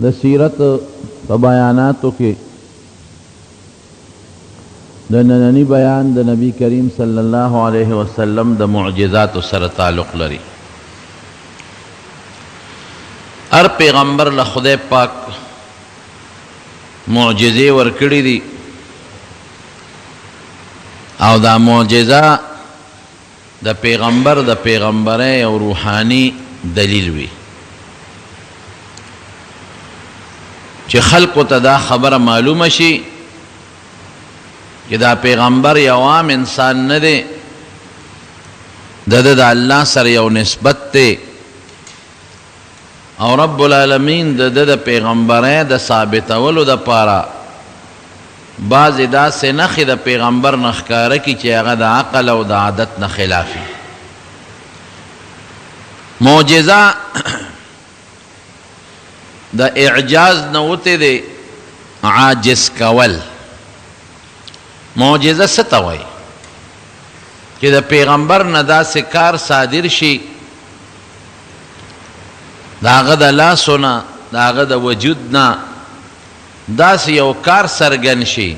د سیرت په بیاناتو کې د ننني بیان د نبی کریم صلی الله علیه وسلم د معجزاتو سره تعلق لري. هر پیغمبر له خدای پاک معجزې ورکړي دي او دا معجزه د پیغمبر د پیغمبرۍ او روحاني دلیل وي چې خلکو ته دا خبره معلومه شي چې دا پیغمبر یو عام انسان نه دی، د ده د الله سره یو نسبت دی او رب العالمین د ده د پیغمبرۍ د ثابتولو دپاره بعضې داسې نښې د پیغمبر نه ښکاره کړي چې هغه د عقل او د عادت نه خلاف وي. معجزه د اعجاز نه وتې دی، عاجز کول. معجزه څه ته وایي؟ چې د پیغمبر نه داسې کار صادر شي، د هغه د لاسو نه، د هغه د وجود نه داسې یو کار څرګند شي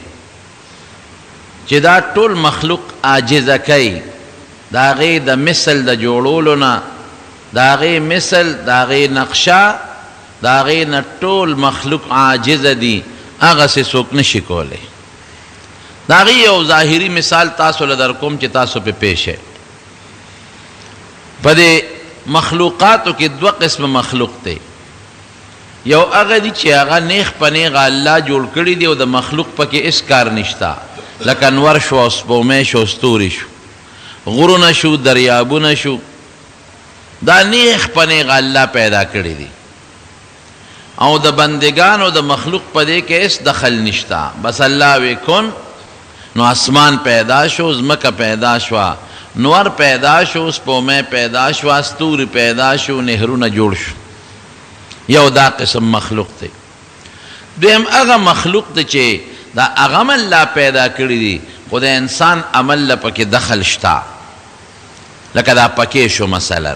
چې دا ټول مخلوق عاجزه کوي، د هغې د مثل د جوړولو نه، د هغې مثل، د هغې نقشه، د هغې نه ټول مخلوق عاجزه دي، هغسې څوک نه شي کولی. د هغې یو ظاهري مثال تاسو له درکوم چې تاسو پرې پوه شئ. په دې مخلوقاتو کې دوه قسمه مخلوق دی. یو هغه دي چې هغه نیغ په نیغه الله جوړ کړي دي او د مخلوق پکې هیڅ کار نشته، لکه نور شو او سپومۍ شو او ستوري شو، غرونه شو، دریابونه شو، دا نیغ په نیغه الله پیدا کړي دي او د بندګانو د مخلوق په دې کې هیڅ دخل نشته. بس الله وی کن نو اسمان پیدا شو، ځمکه پیدا شوه، نور پیدا شو، سپومۍ پیدا شوه، ستوري پیدا شو، نهرونه جوړ شو. یو دا قسم مخلوق دی. دویم هغه مخلوق دی چې دا هغه هم الله پیدا کړي دي خو د انسان عمل له پکې دخل شته، لکه دا پکې شو مثلا،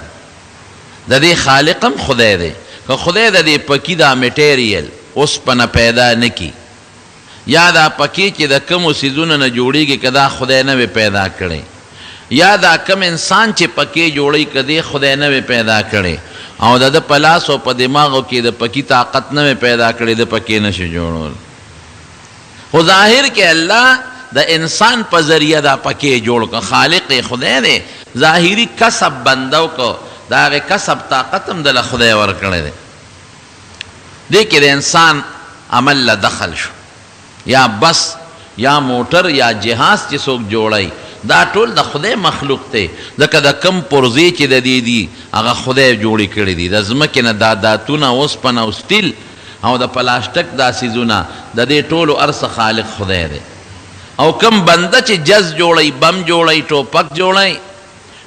د دې خالق هم خدای دی، که خدای د دې پکي دا میټیریل اوسپنه پیدا نه کړي یا دا پکې چې د کومو څیزونو نه جوړیږي که دا خدای نه وی پیدا کړی، یا دا کوم انسان چې پکې جوړوي که دې خدای نه وی پیدا کړی او د ده په لاس او په دماغو کې د پکي طاقت نه وی پیدا کړی، ده پکې نه شي جوړول. خو ظاهر کې الله د انسان په ذریعه دا پکې جوړ کړ، خالق یې خدای دی، ظاهري کسب بنده وکړ، د هغې کسب طاقت هم ده له خدای ورکړی دی. دې کې د انسان عمل له دخل شو. یا بس یا موټر یا جهاز چې څوک جوړوي دا ټول د خدای مخلوق دی، ځکه د کوم پرزې چې د دې دي هغه خدای جوړې کړې دي. د ځمکې نه دا داتونه، اوسپنه او سټیل او د پلاسټک دا څیزونه د دې ټولو هر څه خالق خدای دی. او کوم بنده چې جز جوړوي، بم جوړوي، ټوپک جوړوي،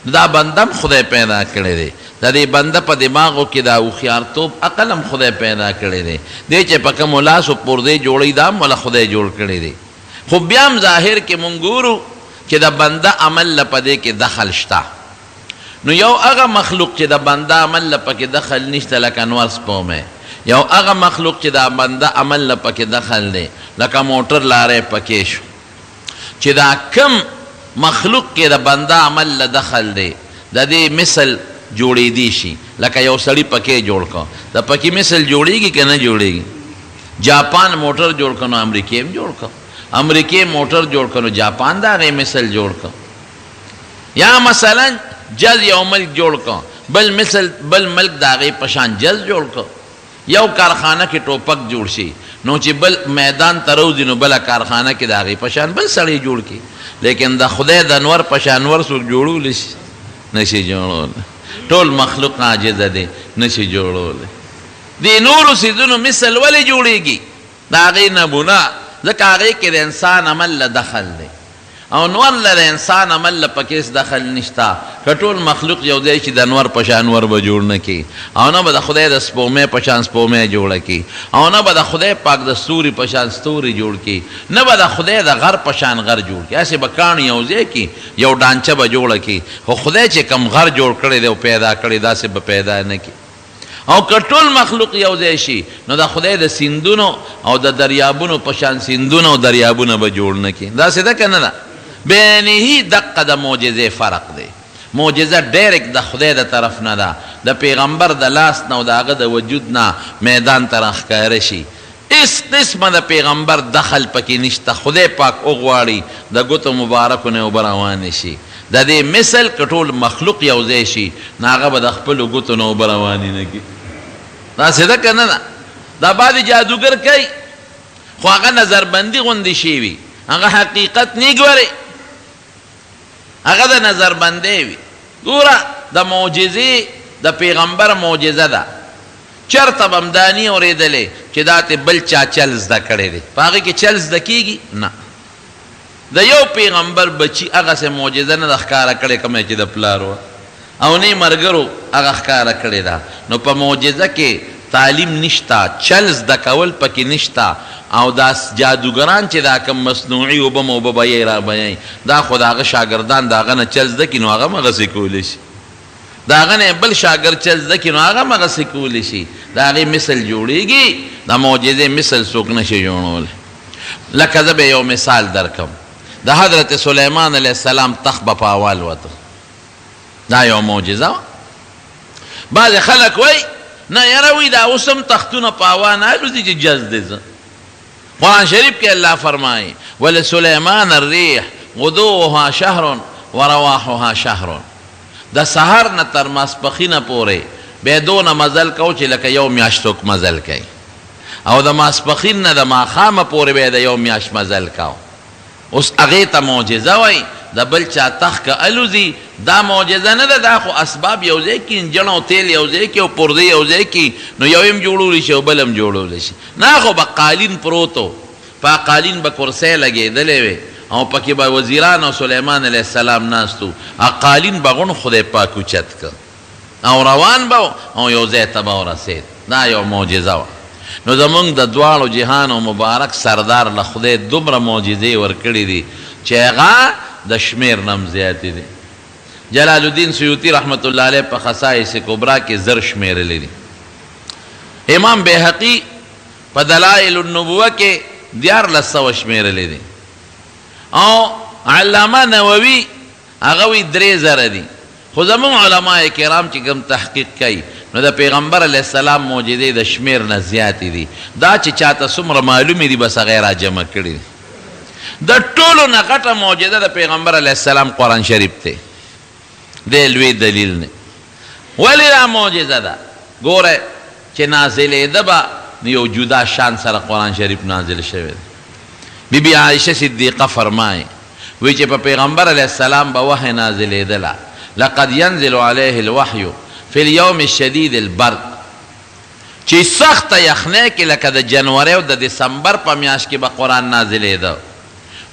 نو دا بنده هم خدای پیدا کړی دی، د دې بنده په دماغو کې دا هوښیارتوب عقل هم خدای پیدا کړی دی، دی چې په کومو لاسو پرزې جوړوي دا هم وله خدای جوړ کړی دی، خو بیا هم ظاهر کې مونږ ګورو چې د بنده عمل له په دې کې دخل شته. نو یو هغه مخلوق چې د بنده عمل له پکې دخل نشته لکه نور سپومې، یو هغه مخلوق چې د بنده عمل له پکې دخل دی لکه موټر لارۍ پکې شو. چې دا کوم مخلوق کې د بنده عمل له دخل دی د دې مثل جوړېدی شي، لکه یو سړي پکې جوړ کړ، د پکې مثل جوړېږي که نه جوړېږي؟ جاپان موټر جوړ کړ نو امریکې هم جوړ کړ، امریکې موټر جوړ کړ نو جاپان د هغې مثل جوړ کړ. یا مثلا جز یو ملک جوړ کړ، بل مثل بل ملک د هغې په شان جز جوړ کړ. یو کارخانه کې ټوپک جوړ شي نو چې بل میدان ته راوځي نو بله کارخانه کې د هغې په شان بل سړی جوړ کړي، لیکن د خدای د نور په شان نور څوک جوړولی شي؟ نه شي جوړولی. ټول مخلوق عاجزه دی، نه شي جوړولی. دې نورو څیزونو مثل ولې جوړېږي؟ د هغې نمونه، ځکه هغې کې د انسان عمل له دخل دی. او نور له د انسان عمل له پکې هېڅ دخل نشته، که ټول مخلوق یو ځای شي د نور په شان نور به جوړ نه کړي او نه به د خدای د سپومۍ په شان سپومۍ جوړه کړي او نه به د خدای پاک د ستوري په شان ستوري جوړ کړي، نه به د خدای د غر په شان غر جوړ کړي، هسې به کاڼي یو ځای کړي یو ډانچه به جوړه کړي، خو خدای چې کوم غر جوړ کړی دی او پیدا کړی داسې به پیدا نه کړي. او که ټول مخلوق یو ځای شي نو د خدای د سیندونو او د دریابونو په شان سیندونه او دریابونه به جوړ نه کړي. داسې ده که نه ده؟ بینه دقه د معجزې فرق دی. معجزه ډایرکټ د خدای د طرف نه ده، د پیغمبر د لاس نه او د هغه د وجود نه میدان ته راښکاره شي، هیڅ قسمه د پیغمبر دخل پکې نشته، خدای پاک وغواړي د ګوتو مبارکو نه اوبه روانې شي، د دې مثل که ټول مخلوق یو ځای شي نو هغه به د خپلو ګوتو نه اوبه روانې نه کړي. داسې ده که نه ده؟ دا بعضې جادوګر کوي خو هغه نظربندي غوندې شی وي، هغه حقیقت نی ګوري، هغه د نظربندۍ وي. ګوره د معجزې د پیغمبر معجزه ده، چرته به هم دا نی اورېدلی چې دا ترې بل چا چل زده کړی دی. په هغه کې چل زده کېږي؟ نه. د یو پیغمبر بچي هغسې معجزه نه ده ښکاره کړې کومه چې د پلار وه، او نه یې ملګرو هغه ښکاره کړې ده. نو په معجزه کې تعلیم نشته، چل زده کول پکې نشته. او دا جادوګران چې دا کوم مصنوعي اوبه موبه بیایي را بیایي، دا خو د هغه شاګردان د هغه نه چل زده کړي نو هغه هم هغسې کولی شي، د هغه نه بل شاګرد چل زده کړي نو هغه هم هغسې کولی شي. د هغې مثل جوړېږي، د معجزې مثل څوک نه شي جوړولی. لکه زه به یو مثال درکړم، د حضرت سلیمان علیه السلام تخت به په هوا الوته، دا یو معجزه وه. بعضې خلک وایي نه یاره وایي دا اوس هم تختونه په هوا نه الوځي چې جز دی. زه قرآن شریف کې الله فرمایي ولسلیمان الریح غدوها شهر ورواحها شهر، د سهار نه تر ماسپښینه پورې به یې دونه مزل کاوه چې لکه یو میاشت څوک مزل کوي، او د ماسپښین نه د ماښامه پورې به یې د یو میاشت مزل کاوه. اوس هغې ته معجزه وایي. د بل چا تخت که الوزي دا معجزه نه ده، دا خو اسباب یو ځای کړي، انجڼ او تیل یو ځای کړي او پرزې یو ځای کړي نو یو یې هم جوړولی شي او بل هم جوړولی شي. نه خو به قالین پروت و، په قالین به کرسۍ لګېدلې وې او پکې به وزیران او سلیمان علیه السلام ناست وو، هغه قالین به غونډ خدای پاک اوچت کړ او روان به او یو ځای ته به ورسېد. دا یو معجزه وه. نو زمونږ د دواړو جهانو مبارک سردار له خدای دومره معجزې ورکړې دي چې هغه د شمېر نه هم زیاتې دي. جلال الدین سیوطي رحمة الله علیه په خصائص کبرا کې زر شمېرلې دي. امام بیهقي په دلائل النبوة کې 1300 شمېرلې دي او علامه نووي هغه وایي 3000 دي. خو زموږ علماء کرام چې کوم تحقیق کوي نو د پیغمبر علیه السلام معجزې د شمېر نه زیاتې دي. دا چې چاته څومره معلومې دي بس هغه یې راجمع کړي دي. د ټولو نه غټه معجزه د پیغمبر علیه السلام قرآن شریف دی، دی لوی دلیل دی. ولې دا معجزه ده؟ ګوره چې نازلېده به نو یو جدا شان سره قرآن شریف نازل شوی دی. بی بی عائشه صدیقه فرمایي وی چې په پیغمبر علیه السلام به وحی نازلېدله، لقد ینزل علیه الوحی فی اليوم الشدید البرد، چې سخته یخنۍ کې لکه د جنورۍ او د دسمبر په میاشت کې به قرآن نازلېده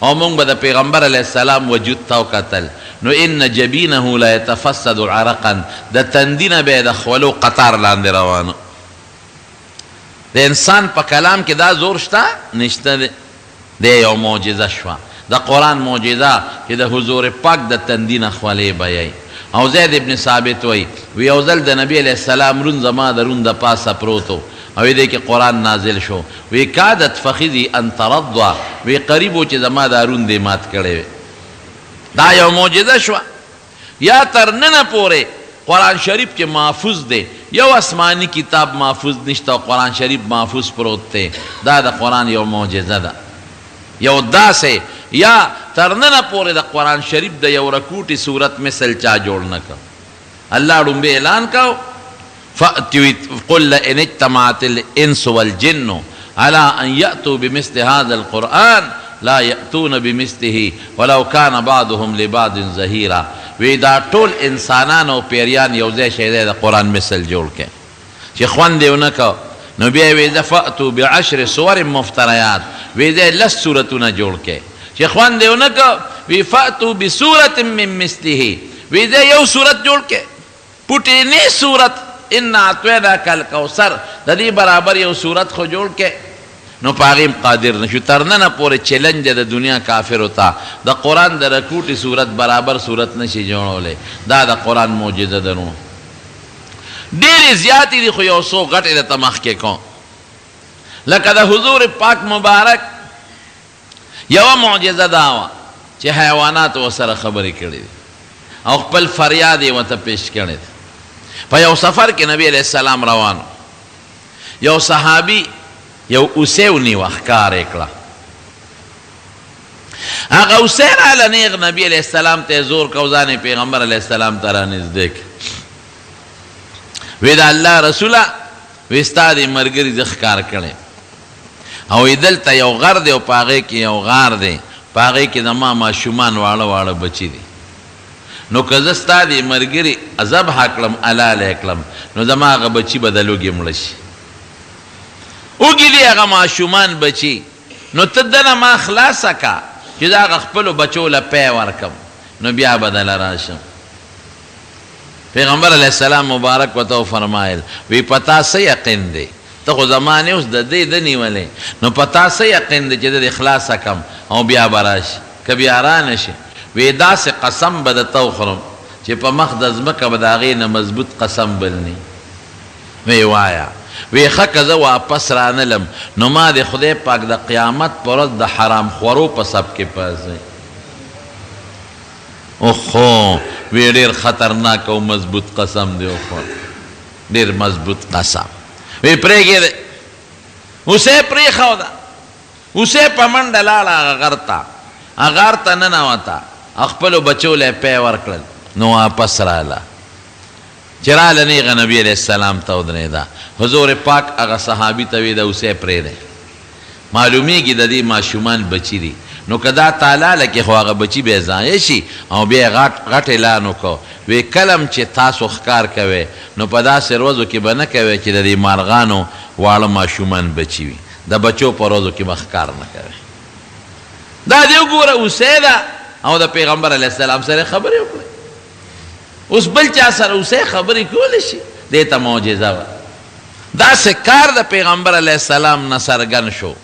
او مونږ به د پیغمبر علیه السلام وجود ته وکتل نو ان جبینه لیتفصد عرقا، د تندي نه به یې د خولو قطار لاندې روان و. د انسان په کلام کې دا زور شته؟ نشته دی. دی یو معجزه شوه، د قرآن معجزه چې د حضور پاک د تندي نه خولې بهیي. او زید ابن ثابت وایي، وی یو ځل د نبي علیه السلام رون زما د رون د پاسه پروت و او دې کې قرآن نازل شو، وی کادت فخذي ان ترض، وی قریب و چې زما دا رون دې مات کړی وی. دا یو معجزه شوه. یا تر ننه پورې قرآن شریف چې محفوظ دی، یو آسماني کتاب محفوظ نشته او قرآن شریف محفوظ پروت دی، دا د قرآن یو معجزه ده. یو داسې یا تر ننه پورې د قرآن شریف د یو رکوټي سورت مثل چا جوړ نه کړ. الله ړومبی اعلان کاو، فأتوا قل لئن اجتمعت الانس والجن علی ان یأتوا بمثل هذا القرآن لا یأتون بمثله ولو کان بعضهم لبعض ظهیرا، وی دا ټول انسانان او پیریان یو ځای شئ د قرآن مثل جوړ کړئ، چې خوند یې ونه کړ نو بیا یې وی ځه فأتوا بعشر سور مفتریات، وی ځئ لس سورتونه جوړ کړئ، چې خوند یې ونه کړ وی فأتوا بسورة من مثله، وی ځئ یو سورت جوړ کړئ، پوټینی سورت انا اعطیناک الکوثر د دې برابر یو سورت خو جوړ کړئ، نو په هغې هم قادر نه شو. تر ننه پورې چیلنج دی د دنیا کافرو ته، د قرآن د رکوټي سورت برابر سورت نه شي جوړولی. دا د قرآن معجزه ده. نو ډېرې زیاتې دي خو یو څو غټې درته مخکې کوم. لکه د حضور پاک مبارک یوه معجزه دا وه چې حیواناتو ورسره خبرې کړې دي او خپل فریاد یې ورته پیش کړی دی. په یو سفر کې نبي علیه السلام روان و، یو صحابي یو هوسۍ ونیوه، ښکار یې کړه. هغه هوسۍ راله نیغ نبي علیه السلام ته یې زور کړ او ځان یې پیغمبر علیه السلام ته رانږدې کړ. وی د الله رسوله، وی ستا دې ملګري زه ښکار کړی او وی دلته یو غر دی او په هغې کې یو غار دی، په هغې کې زما ماشومان واړه واړه بچي دي، نو که زه ستا دې ملګري ذبح کړم، حلال یې کړم، نو زما هغه بچي به د لوږې مړه شي. وږي دي هغه ماشومان بچي، نو ته دنه ما خلاصه که چې زه هغه خپلو بچو له پی ورکړم، نو بیا به دله راشم. پیغمبر علیه السلام مبارک ورته وفرمایل، وی په تا څه یقین دی؟ ته خو زما نه اوس د دې ده نیولې، نو په تا څه یقین دی چې زه دې خلاصه کړم او بیا به راشې؟ که بیا رانه شې، وی داسې قسم به درته وخورم چې په مخ د ځمکه به د هغې نه مضبوط قسم بل نه وي. وی وایه. وی ښه که زه واپس رانلم نو ما دې خدای پاک د قیامت په ورځ د حرام خورو په صف کې پاڅوي. اوخو وی ډیر خطرناک او مضبوط قسم دی وخوړ، ډیر مضبوط قسم. وی پرېږې دی. هوسۍ پرېښوده. هوسۍ په منډه لاړه هغه غر ته، هغه غار ته ننوته او خپلو بچو له یې پی ورکړل نو واپس راله. چې راله نېغه نبي علیه السلام ته ودرېده. حضور پاک هغه صحابي ته وی دا هوسۍ پرېږدئ. معلومېږي د دې ماشومان بچي دي، نو که دا تالاله کې خو هغه بچي به ضایع شي او بیا یې غټ غټ اعلان وکړ، وې کله هم چې تاسو ښکار کوئ نو په داسې روځو کې به نه کوئ چې د دې مارغانو واړه ماشومان بچي وي، د بچو په روځو کې به ښکار نه کوئ. دا دې وګوره هوسۍ ده او د پیغمبر علیه السلام سره یې خبرې وکړې. اوس بل چا سره هوسۍ خبرې کولی شي؟ دې ته معجزه وایي. داسې کار د پیغمبر علیه السلام نه څرګند شو،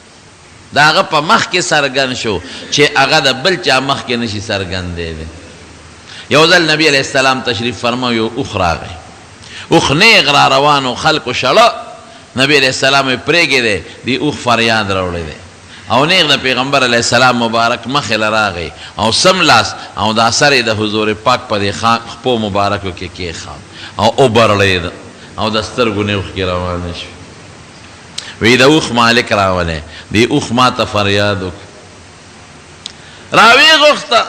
د هغه په مخ کې څرګند شو چې هغه د بل چا مخ کې نه شي څرګندېدی. یو ځل نبي علیه السلام تشریف فرما و، یو اوښ راغی، اوښ نېغ را روان و، خلکو شړه، نبي علیه السلام یې پرېږدی، دې اوښ فریاد راوړی دی او نېغ د پیغمبر علیه السلام مبارک مخې له راغی او سملاست او دا سر یې د حضور پاک په دې خپو مبارکو کې کېښود او وبرړېده او د سترګو نه اوښکې روانې شوې. وی د اوښ مالک راولئ، دې اوښ ماته فریاد وکړ. راویې غوښته،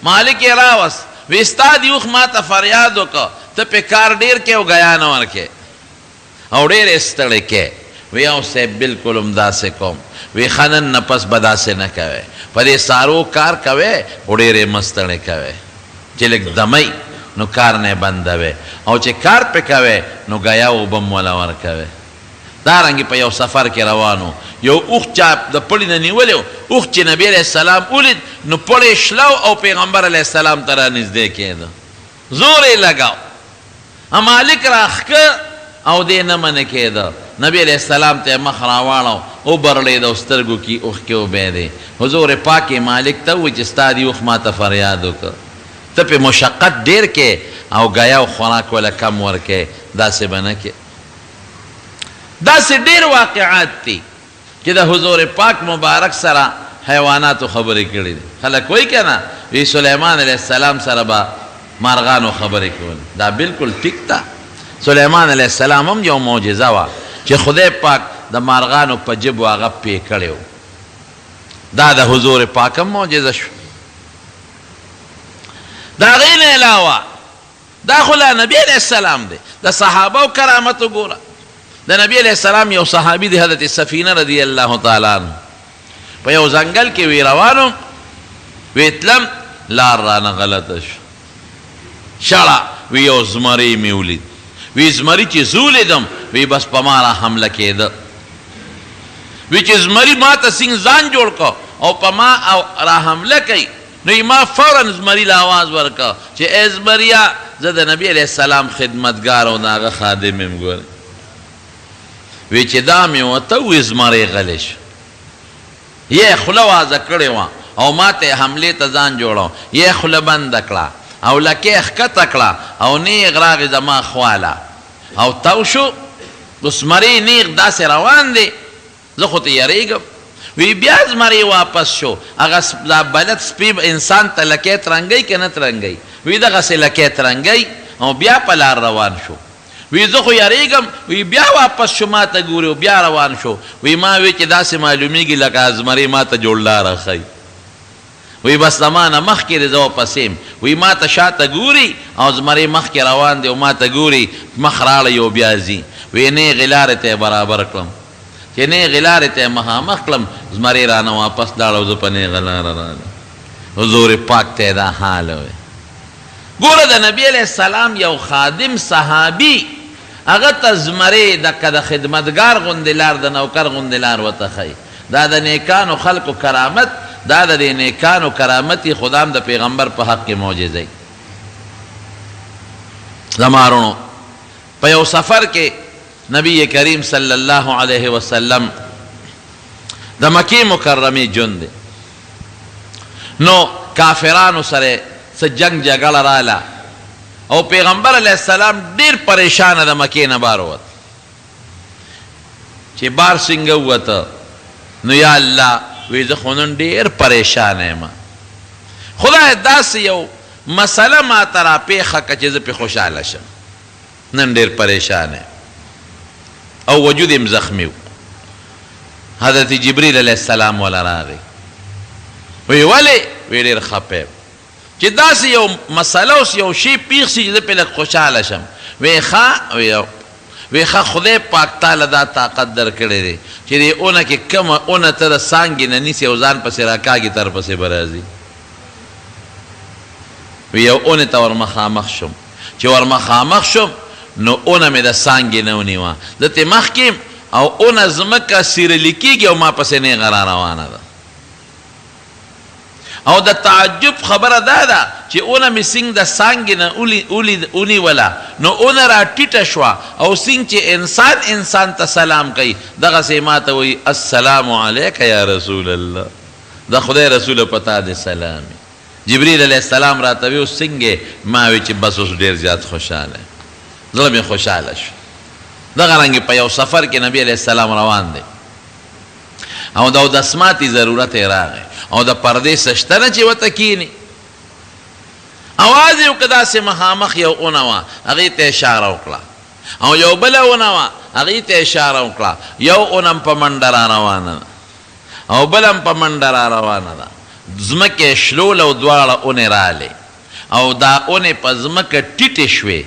مالک یې راوست، وی ستا دې اوښ ماته فریاد وکړ، ته پرې کار ډېر کوې او ګیا نه ورکوې. او ډېر یې ستړی کړې. وی او صیب بلکل همداسې کوم. وی ښه نن نه پس به داسې نه کوې. په دې څاروو کار کوې خو ډېر یې مه ستړی کوې. چې لږ دمه وي نو کار نه یې بندوې او چې کار پرې کوې نو ګیا او اوبه هم وله ورکوې. دارنګې په یو سفر کې روان وو. یو اوښ چا د پړي نه نیولی و. اوښ چې نبي علیه السلام ولید نو پړی شلو او پیغمبر علیه السلام ته رانږدې کېده. زور یې لګاو. مالک راښکه او دی نه منع کېده، نبي علیه السلام ته یې مخ راواړاو، وبرړېد او سترګو کې یې اوښکې وبهېدې، حضور پاک یې مالک ته وویل چې ستا دې اوښ ماته فریاد وکړ، ته پرې مشقت ډېر کوې او ګیا او خوراک وله کم ورکوې، داسې به نه کوې. داسې ډېر واقعات دي. چې د حضور پاک مبارک سره حیواناتو خبرې کړې دي. خلک وایي که نه، وي سلیمان علیه السلام سره به مارغانو خبرې کولې. دا بالکل ټیک ده. سلیمان علیه السلام هم یو معجزه وه چې خدای پاک د مارغانو په ژبو هغه پوه کړی و. دا د حضور پاک هم معجزه شوه. د هغې نه علاوه دا خو لا نبی علیه السلام دی، د صحابه کرامت وګوره. د نبی علیه السلام یو صحابي دی حضرت سفینه رضی الله تعالی عنه، په یو ځنګل کې وی روانو وی تلم، لار رانه غلطه شو، شړه وی یو زمری مې ولید، وی زمری چې زه ولیدم وی بس په ما را حمله کېده، وی چې زمری ما ته څنګه ځان جوړ کړ او په ما او را حمله کوي، نو یې ما فوراً زمري له اواز ورکړ چې ای زمریه! زه د نبي علیه السلام خدمتګار او د هغه خادم یم، ګورې وی چې دا مې ورته وویل زمری غلی شو، یې خوله وازه کړې وه او ماته یې حملې ته ځان جوړاوه، یې خوله بنده کړه او لکۍ یې ښکته کړه او نېغ راغی زما خوا له. او تاو شو، نو زمری نیغ داسې روان دی، زه خو ترې یریږم. وی بیا زمری واپس شو، هغه دا بلد سپی به انسان ته لکۍ ترنګوي که نه ترنګوي؟ وی دغسې لکۍ ترنګوي او بیا په لار روان شو. وی زه خو یریږم. وی بیا واپس شو، ماته ګوري او بیا روان شو. وی ما وی چې داسې معلومیږي لکه زمری ماته جوړ لاره ښیي. وی بس زما نه مخکې دی، زه ورپسې یم. وی ماته شاته ګوري او زمری مخکې روان دی او ماته ګوري، مخ راړوي او بیا ځي. وی نیغې لارې ته یې برابر کړم، چې نیغې لارې ته یې مخامخ کړم، زمری رانه واپس لاړ او زه په نیغه لاره راغلم. حضور پاک ته یې دا حال وویل. ګوره د نبی علیه السلام یو خادم صحابي هغه ته زمری دکه د خدمتګار غوندې لار، د نوکر غوندې لار ورته ښیي. دا د نیکانو خلکو کرامت، دا د دې نیکانو کرامت وي، خو دا هم د پیغمبر په حق کې معجزه وي. زما وروڼو، په یو سفر کې نبی کریم صلی الله علیه وسلم د مکې مکرمې ژوند دی، نو کافرانو سره څه جنګ جګړه راله او پیغمبر علیه السلام ډیر پریشانه د مکې نه بار ووت. چې بار څنګه ووته نو یا الله، وی زه خو نن ډیر پریشانه یم، خدای داسې یو مسله ماته راپېښه کړه چې زه پرې خوشحاله شم. نن ډیر پریشان یم او وجود یې زخمی و. حضرت جبریل علیه السلام وله راغی، وی ولې؟ وی ډیر خپه یم چې داسې یو مسله اوس یو شی پیښ شي چې زه پرې لږ خوشحاله شم. وی ښه، وی ښه، خدای پاک تاله دا طاقت درکړی دی چې دې اونه کې کومه اونه ته د څانګې نه نیسې او ځان پسې راکاږي تر پسې به راځي. وی یو اونې ته ورمخامخ شوم، چې ورمخامخ شوم نو اونه مې د څانګې نه ونیوه، زه ترې مخکې یم او اونه ځمکه سیرلي کېږي او ما پسې نېغه را روانه ده. او د تعجب خبره دا ده چې اونه مې څنګ د څانګې نه ونیوله نو اونه را ټیټه شوه او څنګ چې انسان انسان ته سلام کوي دغسې ما ته وایي السلام علیک یا رسول الله، د خدای رسوله په تا دې سلام وي. جبریل علیه السلام راته وی اوس څنګه یې؟ ما وی چې بس اوس ډېر زیات خوشحاله یم، زړه مې خوشحاله شو. دغه رنګ په یو سفر کې نبی علیه السلام روان دی او د اودس ماتي ضرورت یې راغی او د پردې څه شته نه چې ورته کښېني. اواز یې وکړ، داسې مخامخ یو ونه وه، هغې ته اشاره وکړه او یو بله ونه وه، هغې ته اشاره وکړه. یو ونه هم په منډه را روانه ده او بله هم په منډه را روانه ده. ځمکه یې شلوله او دواړه ونې رالې او دا ونې په ځمکه ټیټې شوې،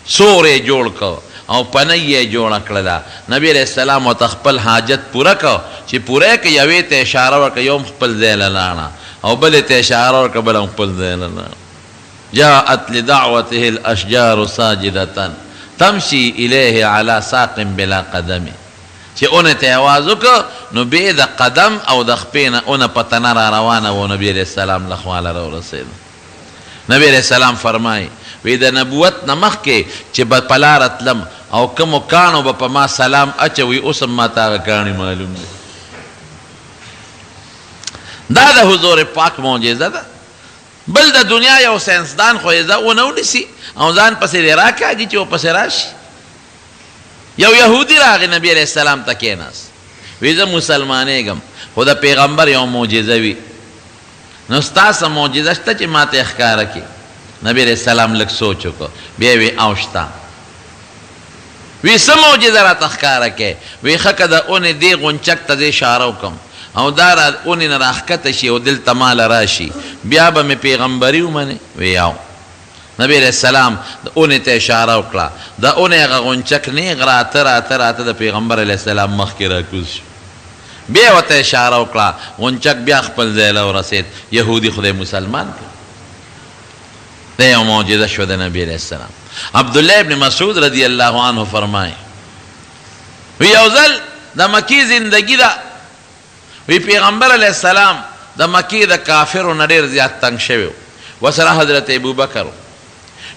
سور یې جوړ کړ او پنۍ یې جوړه کړله. نبي علیه السلام ورته خپل حاجت پوره کړ، چې پوره یې کړ یوې ته اشاره ورکړه، یو هم خپل ځای له لاړه او بلې ته اشاره ورکړه، بله هم خپل ځای له لاړه. جاءت لدعوته الاشجار ساجدة تمشي الیه علی ساق بلا قدم، چې اونې ته یې اواز وکړ نو بې د قدم او د خپې نه اونه په تنه را روانه وه او نبي علیه السلام له خواله راورسېده. نبي علیه السلام فرمایي، وي د نبوت نه مخکې چې به په لاره تلم او کومو کاڼو به په ما سلام اچوي اوس هم ماته هغه کاڼي معلوم دي. دا د حضور پاک معجزه ده. بل د دنیا یو ساینسدان خو یې ځه ونه ونیسي او ځان پسې دې راکاږي چې ورپسې راشي. یو یهودي راغی نبي علیه السلام ته کېناست، وي زه مسلمانېږم خو د پیغمبر یو معجزه وي، نو ستا څه معجزه شته چې ماته یې ښکاره کړې؟ نبي علیه السلام لږ سوچ وکړ، بیا یې وی او شته. وی څه معجزه راته ښکاره کړې؟ وی ښه که د اونې دې غونچک ته زه اشاره وکړم او دا را اونې نه راښکته شي او دلته ماله راشي بیا به مې پیغمبري ومنې؟ وی او. نبی علیه السلام د اونې ته اشاره وکړه، د اونې هغه غونچک نیغ راته راته راته د پیغمبر علیه السلام مخکې راکوز شو، بیا یې ورته اشاره وکړه، غونچک بیا خپل ځای له ورسېد، یهودي خدای مسلمان کړ. دا یوه معجزه شوه د نبی علیه السلام. عبدالله ابن مسعود رضی الله عنه فرمایي، وی یو ځل د مکې زندګي ده، وی پیغمبر علیه السلام د مکې د کافرو نه ډېر زیات تنګ شوی و، ورسره حضرت ابوبکر و،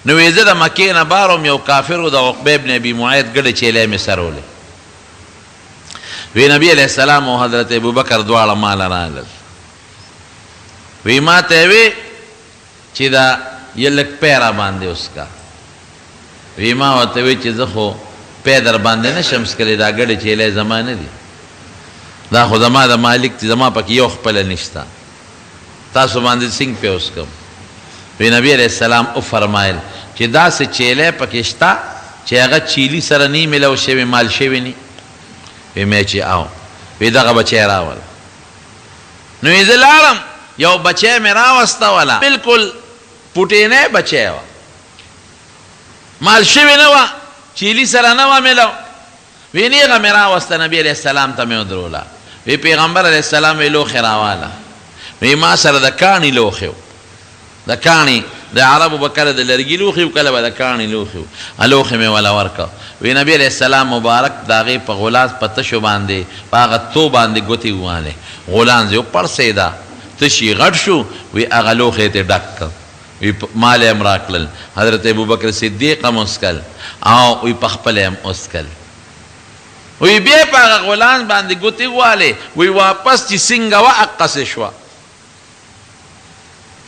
نو وی زه د مکې نه بار وم، یو کافر و د عقبه ابن ابي معیط ګډې چیلې مې سرولې، وی نبی علیه السلام او حضرت ابوبکر دواړه ماله راغلل، وی ماته یې وی چې دا یې لږ پی راباندې وڅکه، وی ما ورته وی چې زه خو پی درباندې نه شم څکلی، دا ګډې چیلۍ زما نه دي، دا خو زما د مالک دي، زما پکې یو خپله نشته، تاسو باندې څنګه پی وڅکم؟ وی نبی علیه السلام وفرمایل چې داسې چیلۍ پکې شته چې هغه چیلي سره نی ملو شوې، مال شوې نی؟ وی مې چې او. وی دغه بچی راوله. نو وی زه لاړم یو بچی مې راوسته ولا بالکل پوټینی بچی وه، مال شوې نه وه، چیلي سره نه وه ملو. وی نیغه مې راوسته نبی علیه السلام ته مې ودروله. وی پیغمبر علیه السلام وی لوښی راواله. وی ما سره د کاڼي لوښی و، د کاڼي، د عربو به کله د لرګي لوښي وو، کله به د کاڼي لوښي وو، لوښی مې وله ورکړ. وی نبی علیه السلام مبارک د هغې په غلاظ په تشو باندې په هغه تو باندې ګوتې ووهلې، غولانځ یې وپړسېده، تش یې غټ شو، وی هغه لوښی یې ترې ډک کړ. وی مال یې هم راکړل، حضرت ابوبکر صدیق هم وڅکل او وی پخپله یې هم وڅکل. وی بیا یې په هغه غولانځ باندې ګوتې ووهلې، وی واپس چې څنګه وه هقسې شوه.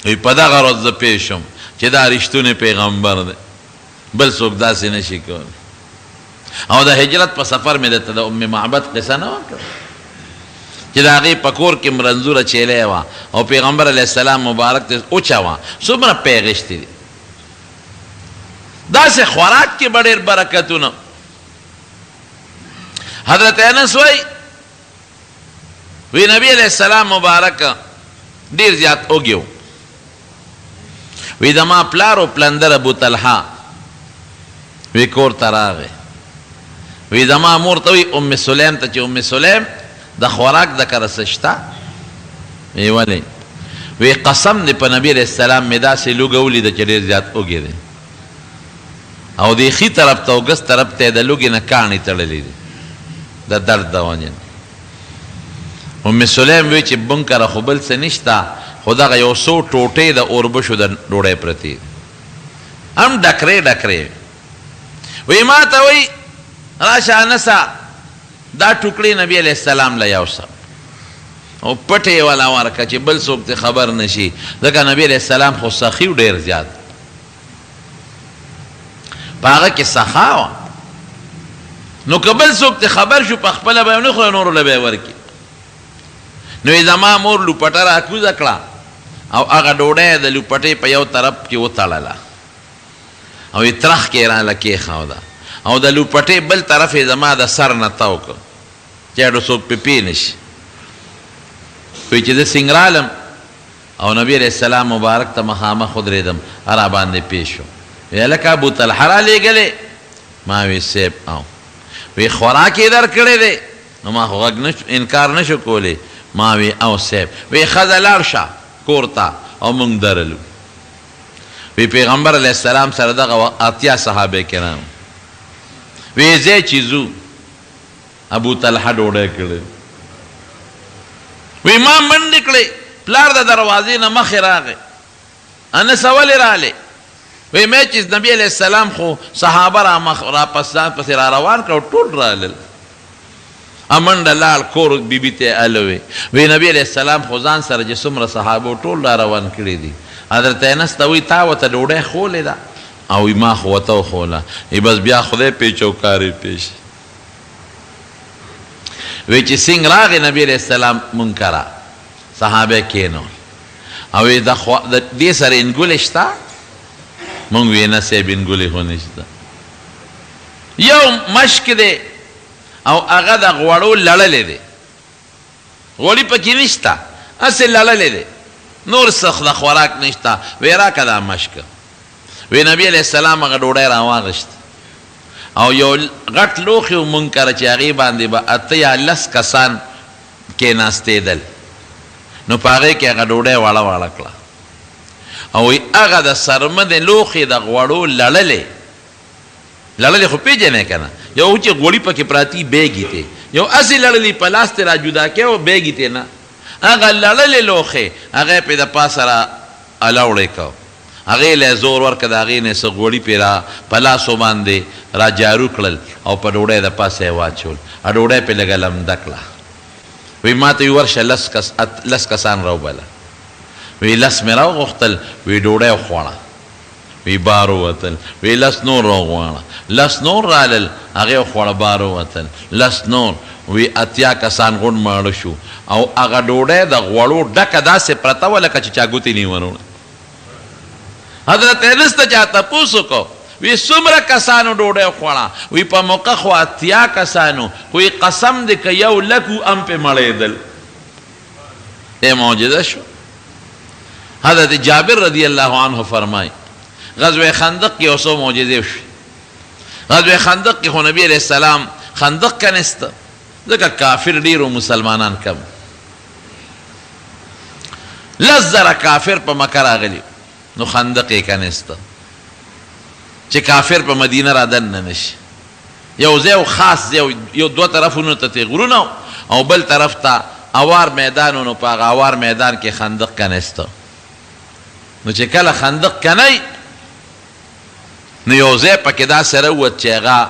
وی په دغه ورځ زه پوه شوم چې دا رښتونی پیغمبر دی، بل څوک داسې نه شي کولی. او د هجرت په سفر مې درته د ام معبد قصه نه وه کړې چې د هغې په کور کې مرنځوره چیلۍ وه او پیغمبر علیه السلام مبارک ته اوچه وه، څومره پیغشتې دي. داسې خوراک کې به ډېر برکتونه. حضرت انس وایي وی نبی علیه السلام مبارک ډیر زیات اوږی وو. وی زما پلار او پلندر ابو طلحه وی کور ته راغی. وی زما مور ته وی ام سلیم ته چې ام سلیم د خوراک د کره څه شته؟ وی ولې؟ وی قسم دی په نبی علیه السلام مې داسې لوږه ولیده چې ډیر زیات اوږی دی او دی ښي طرف ته او ګس طرف ته د لوږې نه کاڼي تړلي دي د درد د وجې نه. ام سلیم وی چې مونږ کره خو بل څه نشته خو دغه یو څو ټوټې د اوربشو د ډوډۍ پرتې دي، هم ډکرې ډکرې وې. وی ما ته وی راشه انسه دا ټوکړې نبی علیه السلام له یوسه او پټې یې ولا ورکړه چې بل څوک ترې خبر نه شي، ځکه نبی علیه السلام خو سخي و ډېر زیات، په هغه کې سخا وه، نو که بل څوک ترې خبر شو په خپله به یې ونه خوري نورو له به یې ورکړي. نو یې زما مور لوپټه راکوزه کړه او هغه ډوډۍ یې د لوپټې په یو طرف کې وتړله او یې ترخ کې یې راله کېښوده او د لوپټې بل طرف یې زما د سر نه تاو کړ چې اډو څوک پرې پوه نه شي. وایي چې زه څنګه رالم او نبی علیه السلام مبارک ته مخامخ ودرېدم، راباندې پوه شو. وی هلکه ابو طلحه رالېږلی؟ ما وی صیب او. وی خوراک یې درکړی دی؟ نو ما خو غږ نه انکار نه شو کولی، ما وی او صیب. وی ښځه لاړ شه کور ته او مونږ درلو. وی پیغمبر علیه السلام سره دغه وخت 80 صحابه کرام. وی ځای چې ځو ابو طلحه ډوډۍ کړې. وی ما منډې کړې، پلار د دروازې نه مخې راغی، انسه ولې رالې؟ وی مې چې نبی علیه السلام خو صحابه را مخ را پس ځان پسې را روان کړ او ټول رالل. امنډه لاړ کور بیبي ته الوي. وی نبی علیه السلام خو ځان سره چې څومره صحابه ټول را روان کړي دي. حضرت انس ته وی تا ورته ډوډۍ ښولې ده؟ او وی ما خو ورته وښوله. وی بس بیا خدای پېچ او کار یې پېښ. وی چې څنګه راغی نبی علیه السلام مونږ کره صحابه کېنول او وی د دې سره انګولې شته؟ مونږ وی نه صاحب انګولې خو نشته، یو مشک دی او هغه د غوړو لړلی دی، غوړي پکې نشته، هسې لړلی دی، نور څه د خوراک نشته. وی راکه دا مشک. وی نبی علیه السلام هغه ډوډۍ راواغشت او یو غټ لوښی و مونږ کره چې هغې باندې به 8 یا 10 کسان کېناستېدل، نو په هغې کې هغه ډوډۍ واړه واړه کړه او وی هغه د څرمنې لوښی د غوړو لړلې، لړلې خو پېژنې که نه، یو چې غوړي پکې پراتي بیګي ته، یو هسې لړلې په لاس ترې را جدا کوې او بیګي ته نه، هغه لړلې لوښی هغه یې پرې د پاسه را الاوړې کړ، هغې له یې زور ورکړ، د هغې نه یې څه غوړي پرې را په لاسو باندې را جارو کړل او په ډوډۍ د پاسه یې واچول، ډوډۍ پرې لږه لمده کړه. وی ماته وی ورشه 10 کسان راوبله. وی 10 مې راوغوښتل، وی ډوډۍ وخوړه. وی بار ووتل. وی لس نور راوغواړه. لس نور رالل، هغې وخوړه بار ووتل. لس نور، وی 80 کسان غونډ ماړه شو او هغه ډوډۍ د غوړو ډکه داسې پرته وه لکه چې چا ګوتې نه وي وروړې. حضرت انس ته چا تپوس وکړ، وی څومره کسانو ډوډۍ وخوړه؟ وی په موقع خو 80 کسانو، خو وی قسم دی که یو لک وو هم پرې مړېدل. ای معجزه شو. حضرت جابر رضی الله عنه فرمای، غزوه خندق کې یو څو معجزې وشوې. غزوه خندق کې خو نبی علیه السلام خندق کنیسته، ځکه کافر ډیر او مسلمانان کم. 10,000 کافر په مکه راغلي، نو خندق یې کنیسته چې کافر په مدینه را دننه نه شي. یو ځای و، خاص ځای و، یو دوه طرفونو ته ترې غرونه وو او بل طرف ته اوار میدان و، نو په هغه اوار میدان کې خندق کنیسته. نو چې کله خندق کنی، نو یو ځای پکې داسې راووت چې هغه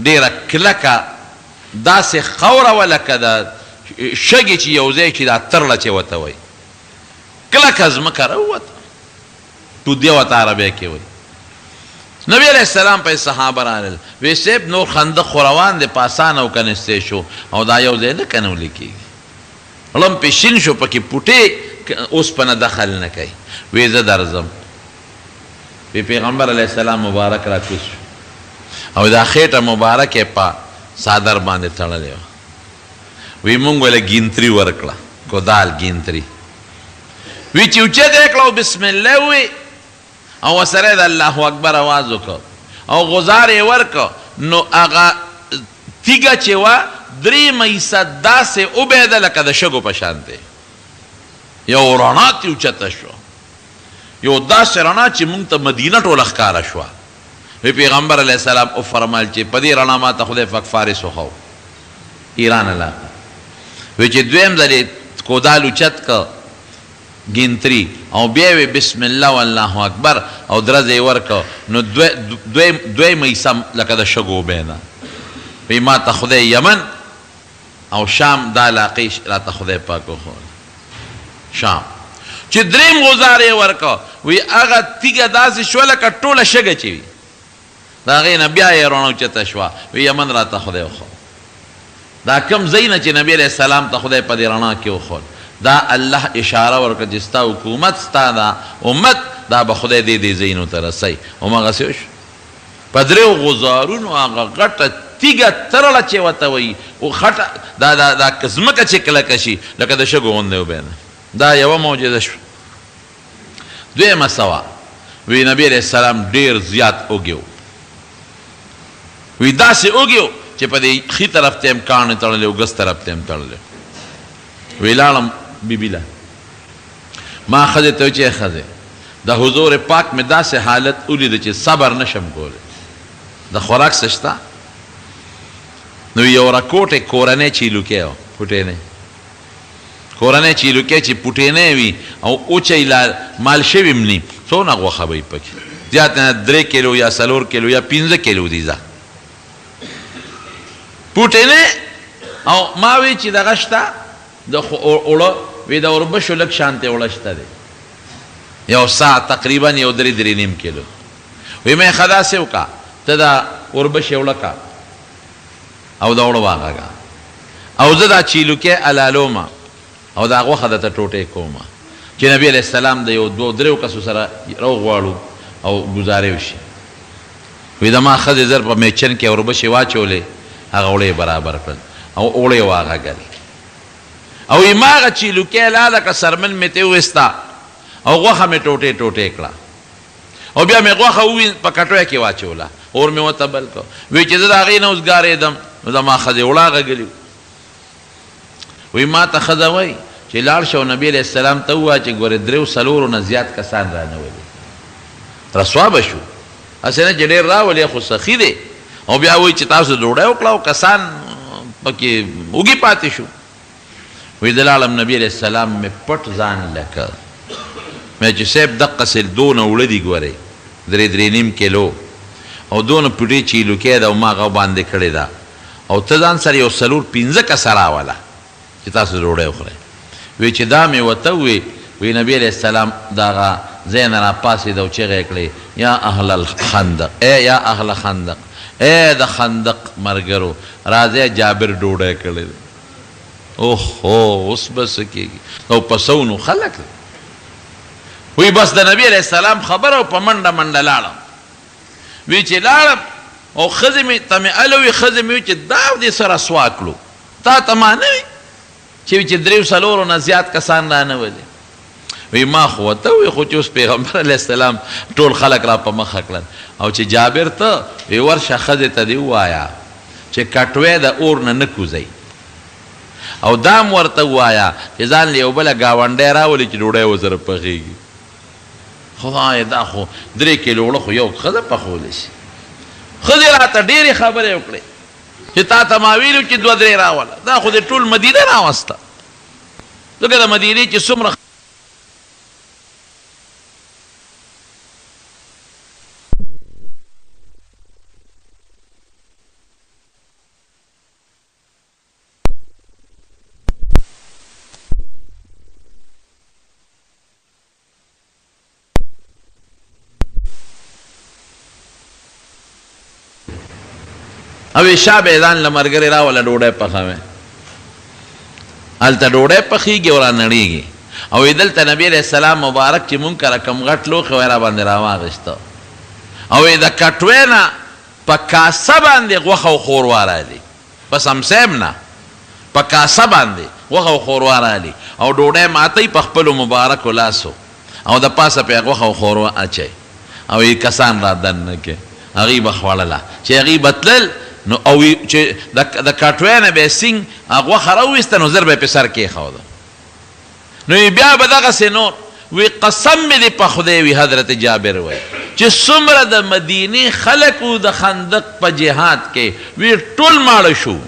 ډېره کلکه داسې خاوره وه لکه د شګې چې یو ځای شي، دا ترړه چې ورته وایي، کلکه ځمکه راووته، پودیه ورته عربۍ کې وایي. نبی علیه السلام په صحابه رالل، وی صاحب نور خندق خو روان دی، په اسانه وکنستې شو او دا یو ځای نه کنول کېږي. ړم پې شین شو، پکې پوټې اوسپنه دخل نه کوي. وی زه درځم. وی پیغمبر علیه السلام مبارک را کوز شو او دا خېټه مبارک یې په څادر باندې تړلې وه. وی مونږ له ګینتري ورکړه، کودال ګینتري. وی چې اوچته یې کړه او بسم الله ووی او ورسره یې د الله اکبر اواز وکړ او غزار یې ورکړ، نو هغه تیږه چې وه درېیمه حصه داسې وبهېده لکه د شګو په شان دی. یو رڼا ترې اوچته شوه، یو داسې رڼا چې مونږ ته مدینه ټوله ښکاره شوه. وی پیغمبر علیه السلام وفرمایل چې په دې رڼا ما ته خدای پاک فارس وښود، ایران علاقه. وی چې دویم ځل یې کودال اوچت کړ ګینتری او بیا یې وی بسم الله والله اکبر او درز یې ورکړ، نو دویمه حصه لکه د شګو وبهېده. وی ما ته خدای یمن او شام دا علاقې راته خدای پاک وښوده. شام چې دریم غزار یې ورکړ، وی هغه تیږه داسې شوه لکه ټوله شګه چې وي، د هغې نه بیا یې رڼا اوچته شوه. وی یمن راته خدای وښود. دا کوم ځای نه چې نبی علیه السلام ته خدای په دې رڼا کې وښود، دا الله اشاره ورکړه چې ستا حکومت، ستا دا امت، دا به خدای دې دې ځایونو ته رسوي. هماغسې وشو. په دریو غزارونو هغه غټه تیږه ترړه چې ورته وایي، او خټه دا دا دا ځمکه چې کلکه شي لکه د شګو غوندې وبهېده. دا یوه معجزه شوه. دویمه څه وه؟ وی نبی علیه السلام ډېر زیات وږی و. وی داسې وږی و چې په دې ښي طرف ته یې هم کاڼې تړلې او ګس طرف ته یې هم تړلې. وی لاړم بیبي له، ما ښځې ته وویل چې ای ښځې، د حضور پاک مې داسې حالت ولید چې صبر نه شم کولی، د خوراک څه شته؟ نو یو رکوټې کورنۍ چیلوکی و، پوټینی کورنۍ چیلوکی چې پوټینی وي او اوچه یې لا مال شوي هم ني، څونه غوښه به وي پکې؟ زیات نه 3 کیلو یا 4 کیلو یا 5 کیلو دي. ځه پوټینی. او ما وی چې دغه شته د اوړه، وی د اوربشو لږ شانتې اوړه شته دی، یو ساعت تقریبا یو 3 3.5 کیلو. وی مې ښه داسې وکړه، ته دا اوربشې اوړه کا او دا اوړه واغږه، او زه دا چیلوکی حلالوم او دا غوښه درته ټوټې کوم چې نبی علیه السلام د یو دوو دریو کسو سره راوغواړو او ګزارې وشي. وی د ما ښځې زر په میچن کې اوربشې واچولې، هغه اوړه یې برابر کړل او اوړه یې واغږل. او وی ما هغه چیلوکی لاله کړه، څرمن مې ترې وویسته او غوښه مې ټوټې ټوټې کړه او بیا مې غوښه په کټوۍ کې واچوله، اور مې ورته بل کړ. وی چې زه د هغې نه وزګارېدم نو زما ښځې اوړه غږلي وو. وی ما ته ښځه وایي چې لاړ شه او نبي علیه السلام ته ووایه چې ګورې دریو څلورو نه زیات کسان رانه ولي، رسوا به شو، هسې نه چې ډېر راولي خو سخي دی او بیا وایي چې تاسو ډوډۍ وکړه او کسان پکې وږي پاتې شو. وی زه لاړم نبي علیه السلام مې پټ ځان لکه مې چې صاحب دقسې دونه اوړه دي ګورې 3 3.5 کیلو او دونه پټې چیلوکی ده او ما هغه باندې کړې ده او ته ځان سره یو 4 5 کسه راوله چې تاسو ډوډۍ وخورئ. وی چې دا مې ورته ووی، وی نبی علیه السلام د هغه ځای نه راپاڅېد او چغې یې کړې، یا اهل الخندق، ای یا اهل خندق، ای د خندق مرګرو، راځئ جابر ډوډۍ کړې ده. اوهو اوس به څه کېږي، دا خو په سوونو خلک دي. وی بس د نبی علیه السلام خبره او په منډه منډه لاړم. وی چې لاړم او ښځې مې ته مې هله وی، ښځې مې وی چې دا دې څه رسوا کړو، تا ته ما نه وی چې وی چې دریو څلورو نه زیات کسان رانه ولي. وی ما خو ورته ووی خو چې اوس پیغمبر علیه السلام ټول خلک را په مخه کړل او چې جابر ته وی ورشه ښځې ته دې ووایه چې کټوی د اور نه نه کوزوي او دا هم ورته ووایه چې ځان له یو بله ګاونډی راولي چې ډوډۍ ورسره پخېږي. خدایه دا خو درې کیلو اوړه خو یو ښځه پخولی شي. ښځې راته ډېرې خبرې وکړې چې تا ته ما ویلي چې دوه درې راوله، دا خو دې ټول مدینه راوسته، ځکه د مدینې چې څومره. او شابه ځان له مرګري راوله ډوډۍ پخوي، هلته ډوډۍ پخېږي او رانړېږي. او دلته نبی علیه السلام مبارک چې مونږ کره کوم غټ لوښی وای راباندې راواغېسته او د کټوۍ نه په کاسه باندې غوښه او ښوروا رالي، په سمسه هم نه، په کاسه باندې غوښه او ښوروا رالي او ډوډۍ ماتوي په خپلو مبارکو لاسو او د پاسه پرې غوښه او ښوروا اچوي او یې کسان را دننه کړي. هغوی به خوړله، چې هغوی به تلل نو او چې د کټوۍ نه به یې سینګ غوښه راوویسته نو زر به یې پرې سر کېښوده. نو یې بیا به دغسې نور وي، قسم مې دې په خدای وي، حضرت جابر وایي چې څومره د مدینې خلک وو د خندق په جهاد کې وي ټول ماړه شو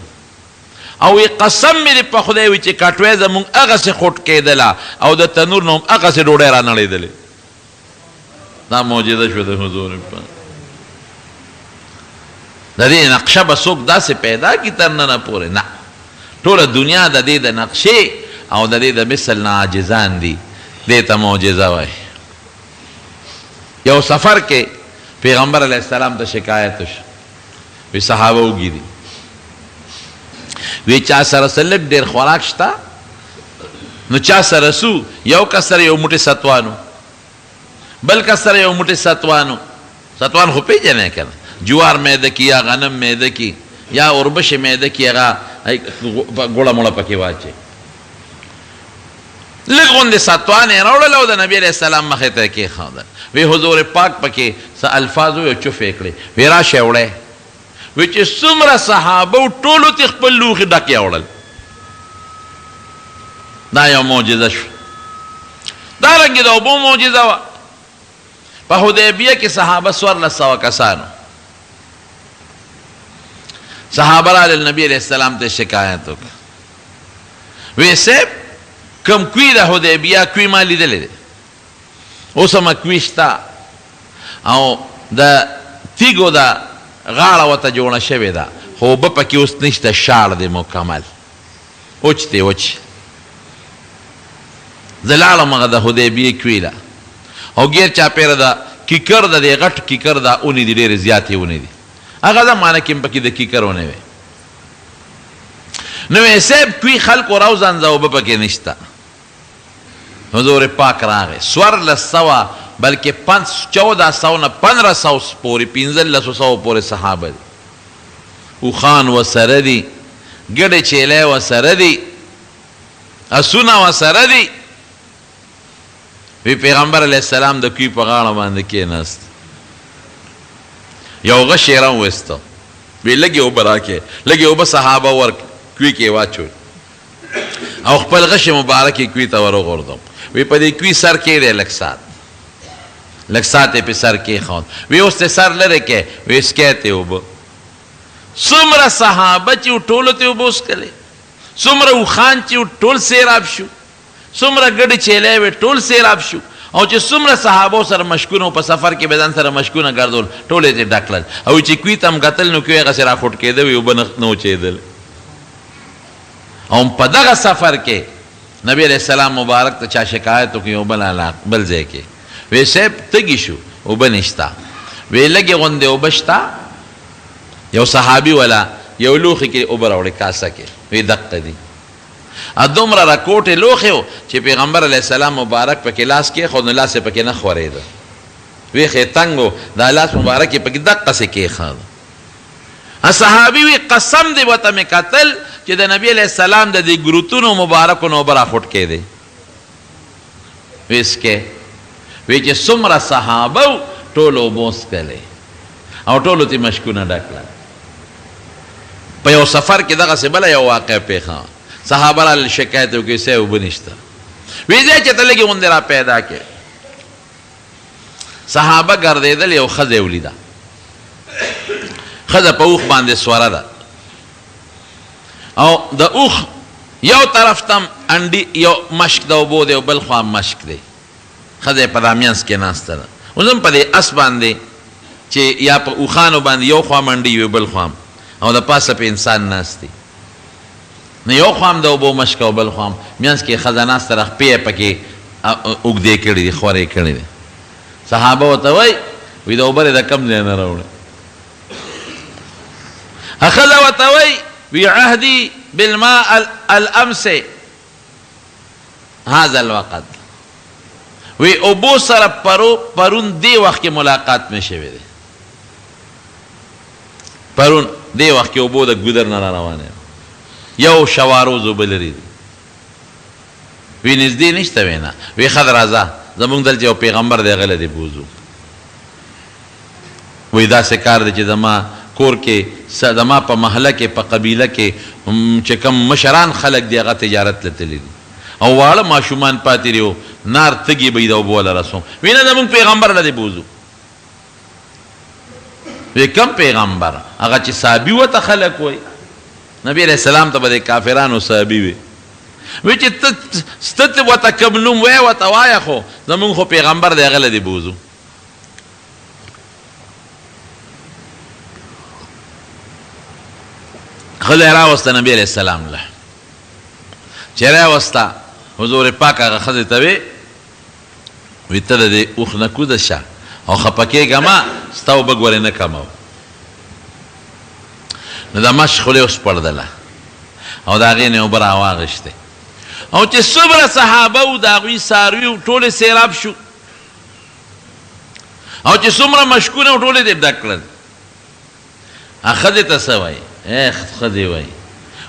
او وي قسم مې دې په خدای وي چې کټوی زموږ هغسې خوټ کېدله او د تنور نه هم هغسې ډوډۍ رانړېدلې. دا معجزه شوه د حضور پاک. د دې نقشه به څوک داسې پیدا کړي تر ننه پورې؟ نه، ټوله دنیا د دې د نقشې او د دې د مثل نه عاجزان دي. دې ته معجزه وایي. یو سفر کې پیغمبر علیه السلام ته شکایت وشو، وی صحابه وږي دي، وی چا سره څه لږ ډېر خوراک شته نو چا سره سو، یو کس سره یو موټی ستوانو، بل کس سره یو موټی ستوانو. ستوان خو پیژنې کنه، جوار میده کی یا غنم میده کی یا اوربشې میده کی، هغه ګوړه موړه پکې واچي. لږ غوندې ستوان یې راوړل او د نبي علیه السلام مخې ته یې کېښودل. وی حضور پاک پکې څه الفاظ وویل او چوف یې کړې، وی راشه وړی. وی چې څومره صحابه وو ټولو ترې خپل لوښي ډک یوړل. دا یو معجزه شوه. دارنګې د اوبو معجزه وه. په حدیبیه کې صحابه 1400 کسانو صحابه راغلل، نبی علیه السلام ته شکایت وکړ، وی صاحب کوم کوی د حدیبیه کوی ما لیدلی دی، اوس هم کوی شته او د تیږو د غاړه ورته جوړه شوې ده، خو اوبه پکې اوس نشته، شاړ دی مکمل، وچ دی وچ. زه لاړم هغه د حدیبیې کوی له او ګیر چاپېره د کیکر د دې غټ کیکر دا اونې دي، ډېرې زیاتې ونې دي، هغه زمانه کې هم پکې د کیکر ونې وې. نو وې صاحب کوی خلکو راوځنځه، اوبه پکې نشته. حضور پاک راغی، 1400 بلکې پنځ 1400 نه 1500 پورې پنځلسو سوو پورې صحابه دي، اوښان ورسره دي، ګډې چیلۍ ورسره دي، اسونه ورسره دي. وی پیغمبر علیه السلام د کوی په غاړه باندې کېناست، یو غشی یې راوویسته، وی لږې اوبه راکړې، لږې اوبه صحابه ورکړې، کوی کې یې واچولې او خپل غشی مبارک یې کوی ته وروغورځاوه. وی په دې کوی سر کېږدی لږ ساعت، لږ ساعت یې پې سر کېښود، وی اوس ته سر لرې کړې، وی څکې ته اوبه. څومره صحابه چې وو ټولو ته اوبه وڅکلې، څومره اوښان چې وو ټول سیراب شو، څومره ګډې چیلۍ وې ټول سیراب شو، او چې څومره صحابو سره مشکونه وو په سفر کې به ځان سره مشکونه ګرځول ټول یې ترې ډک کړل. او چې کوی ته هم کتل نو کوی هغسې راخوټ کېده، وي اوبه نه وچېدلې. او په دغه سفر کې نبی علیه السلام مبارک ته چا شکایت وکړ یو بل علاق بل ځای کې وی صاحب تږي شو اوبه نشته وی لږې غوندې اوبه شته یو صحابي ولا یو لوښي کې اوبه راوړې کاسه کې وی دقه دي دومره رکوټې لوښی و چې پیغمبر علیه السلام مبارک پکې لاس کېښود نو لاس یې پکې نه خورېده ویښ یې تنګ و دا لاس مبارک یې پکې دقسې کېښود. صحابي وي قسم دی ورته مې کتل چې د نبي علیه السلام د دې ګروتونو مبارکو نه اوبه راخوټکېدې. وې څکې وې چې څومره صحابه وو ټولو اوبه وڅکلې او ټولو ترې مشکونه ډک کړل. په یو سفر کې دغسې بله یوه واقعه پېښه وه. صحابه رالل شکایت یې وکړ صاحب اوبه نشته. وې ځای چې ته لږې غوندې را پیدا کړې. صحابه ګرځېدل یو ښځه یې ولیده، ښځه په اوښ باندې سوره ده او د اوښ یو طرف ته هم انډي یو مشک د اوبو دی او بل خوا مشک دی، ښځه یې په دا منځ کې ناسته ده. اوس هم په دې اس باندې چې یا په اوښانو باندې یو خوا منډي وي بل خوا هم او د پاسه پې انسان ناست وي، نو یو خوا هم د اوبو مشکه او بل خوا هم منځ کې ښځه ناسته ده، خپې یې پکې اوږدې کړې دي، خورې کړې دي. صحابه ورته وایي، وایي دا اوبه دې د کوم ځای نه راوړې؟ ښځه ورته وایي، وی عهدي بالماء الامس هذا الوقت، وی اوبو سره پرون دې وخت کې ملاقات مې شوی دی. پرون دې وخت کې اوبو د ګودر نه را روانې وې، یو شواروز اوبه لرې دي، وی نږدې نشته، وی نه، وی ښه راځه زمونږ دلته یو پیغمبر دی هغه له دې بوځو. وی داسې کار دی چې زما کور کې زما په محله کې په قبیله کې چې کوم مشران خلک دي هغه تجارت له تللي دي او واړه ماشومان پاتې دي او نار تږي به یې د اوبو له رسوم، وی نه زمونږ پیغمبر له دې بوځو. وی کوم پیغمبر؟ هغه چې صحابي وته خلک وای، نبی علیه السلام ته به د کافرانو صحابي وي، وی چې ته ست وته کوم نوم وای وته وایه، خو زمونږ خو پیغمبر دی هغه له دې بوځو. ښځه یې راوسته نبی علیه السلام له، چې راوسته حضور پاک هغه ښځې ته وی، وی ته د دې اوښ نه کوزه شه او خپه کېږه مه، ستا اوبه ګورې نه کموم. نو د مشک خولې وسپړدله او د هغې نه یې اوبه راواخیستې او چې څومره صحابه وو د هغوی څاروي وو ټول یې سیراب شو او چې څومره مشکونه وو ټول یې ډک کړل. ښځې ته څه وایي؟ ای ښځې وایي،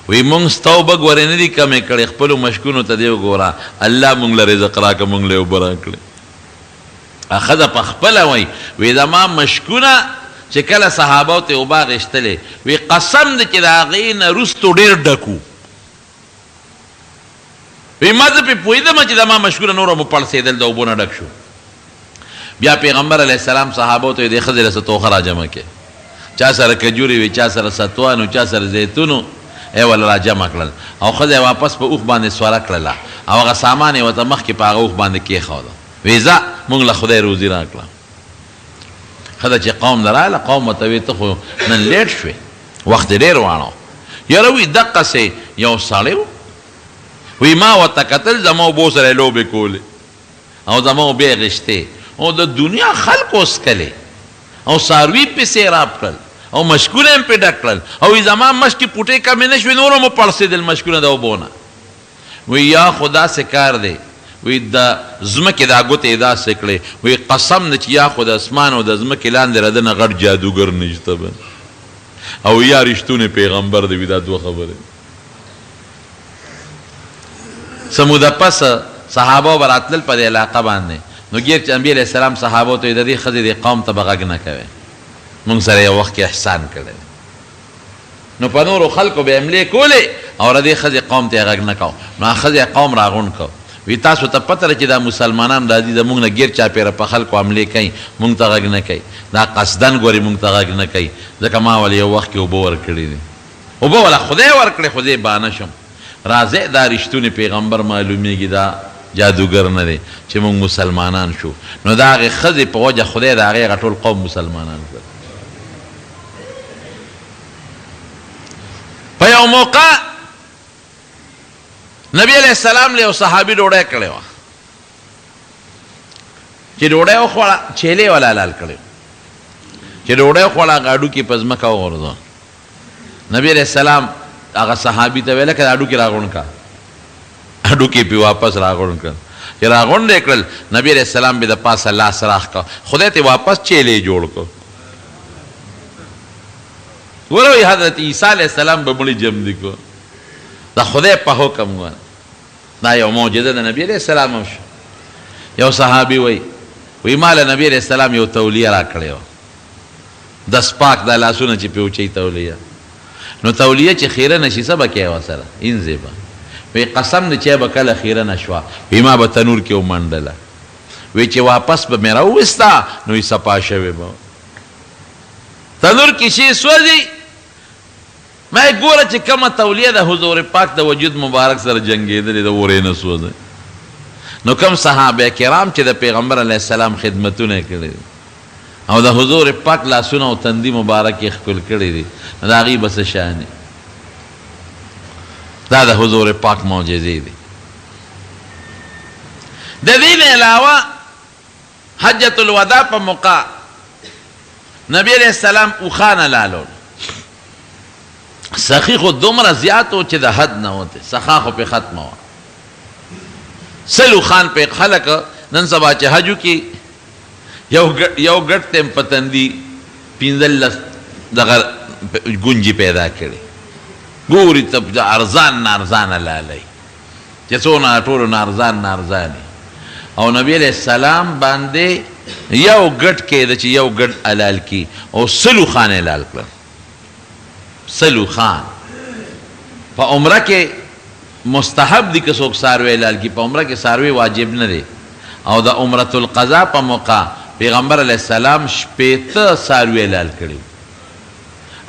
وایي مونږ ستا اوبه ګورې نه دي کمې کړې، خپلو مشکونو ته دې وګوره، الله مونږ له رزق راکړ، مونږ له یې اوبه راکړې. ښځه په خپله وایي، وایي زما مشکونه چې کله صحابو ته اوبه اخیستلې، وایي قسم دی چې د هغې نه وروسته ډېر ډک وو. وی ما زه پې پوهېدم چې زما مشکونه نور هم وپړسېدل، د اوبو نه ډک شو. بیا پیغمبر علیه السلام صحابو ته وی دې ښځې له څه توښه راجمع کړئ، چا سره کجورې وې، چا سره ستوان و، چا سره زیتون و، یې ورله راجمع کړل او ښځه یې واپس په اوښ باندې سوره کړله او هغه سامان یې ورته مخکې په هغه اوښ باندې کېښود، وی ځه مونږ له خدای روزي راکړه. ښځه چې قوم له راغله، قوم ورته وی ته خو نن لیټ شوې، وخت دې ډېر واړاوه. یاره وی دقسې یو سړی و، وی ما ورته کتل زما اوبو سره یې لوبې کولې او زما اوبه یې غشتې او د دنیا خلکو څکلې او څاروي پې سیراب کړل او مشکونه یې هم پې ډک کړل او وی زما مشکې پوټې کمې نه شوې نور هم وپړسېدل مشکونه د اوبو نه. وی یا خو داسې کار دی، وی د ځمکې دا ګوتې یې داسې کړې، وی قسم دی چې یا خو د اسمان او د ځمکې لاندې له ده نه غټ جادوګر نشته بل او یا رښتونی پیغمبر دی، وی دا دوه خبرې. څه موده پس صحابه به راتلل په دې علاقه باندې، نو ګیر چې نبي علیه السلام صحابو ته وی د دې ښځې دې قوم ته به غږ نه کوې، مونږ سره یو وخت کې احسان کړی دی. نو په نورو خلکو به یې حملې کولې او د دې ښځې قوم ته یې غږ نه کاوه. نو هغه ښځې قوم راغونډ کړ، وي تاسو ته پته ده چې دا مسلمانان راځي زموږ نه ګیر چاپېره په خلکو حملې کوي، موږ ته غږ نه کوي، دا قصداً ګورې موږ ته غږ نه کوي، ځکه ما ول یو وخت کې اوبه ورکړې دي، اوبه وله خدای ورکړې خو زه یې بانه شوم. راځئ دا رښتونی پیغمبر معلومېږي، دا جادوګر نه دی چې موږ مسلمانان شو. نو د هغې ښځې په وجه خدای د هغې هغه ټول قوم مسلمانان کړل. په یو موقع نبی علیه السلام له یو صحابي ډوډۍ کړې وه. چې ډوډۍ وخوړه، چیلې ولا حلال کړې. چې ډوډۍ وخوړه، هغه هډوکي په ځمکه وغورځول. نبی علیه السلام هغه صحابي ته ویل، که دا هډوکي راغونډ کړه. هډوکي پې واپس راغونډ کړل. چې راغونډ یې کړل، نبی علیه السلام پې د پاسه لاس راښکه، خدای ترې واپس چیلې جوړ کړ. ګوره وایي حضرت عیسی علیه السلام به مړي ژوندي کړو د خدای په حکم. ګوره دا یو معجزه د نبی علیه السلام هم شو. یو صحابي وایي، وایي ما له نبی علیه السلام یو تولیه راکړې وه، دست پاک دا لاسونه چې پې وچوي تولیه، نو تولیه چې خیرنه شي څه به کوې ورسره؟ اینځې به. وایي قسم دی چې به کله خیرنه شوه، وایي ما به تنور کې ومنډله، وایي چې واپس به مې راوویسته نو وایي صفا شوې به. تنور کې شي سوځي. ما یې ګوره چې کومه تولیه د حضور پاک د وجود مبارک سره جنګېدلې ده، اور یې نه سوځي. نو کوم صحابه کرام چې د پیغمبر علیه السلام خدمتونه یې کړي دي او د حضور پاک لاسونه او تندي مبارک یې ښکل کړي دي، نو د هغوی به څه شان وي؟ دا د حضور پاک معجزې دي. د دې نه علاوه حجة الوداع په موقع نبی علیه السلام اوښان حلالول. سخي خو دومره زیات و چې د حد نه وته، سخا خو پې ختمه وه. 100 اوښان پې خلک نن سبا چې حج وکړي، یو یو ګټ ته هم په تندي 15 دغه ګونجې پیدا کړي، ګوري ته د ارزان نه ارزان حلالوي چې څونه د ټولو نه ارزان نه ارزان. او نبی علیه السلام باندې یو ګټ کېده چې یو ګټ حلال کړي، او 100 اوښان یې حلال کړل. 100 اوښان په عمره کې مستحب دي که څوک څاروی حلال کړي، په عمره کې څاروی واجب نه دی. او د عمرة القضا په موقع پیغمبر علیه السلام 60 څاروي حلال کړي،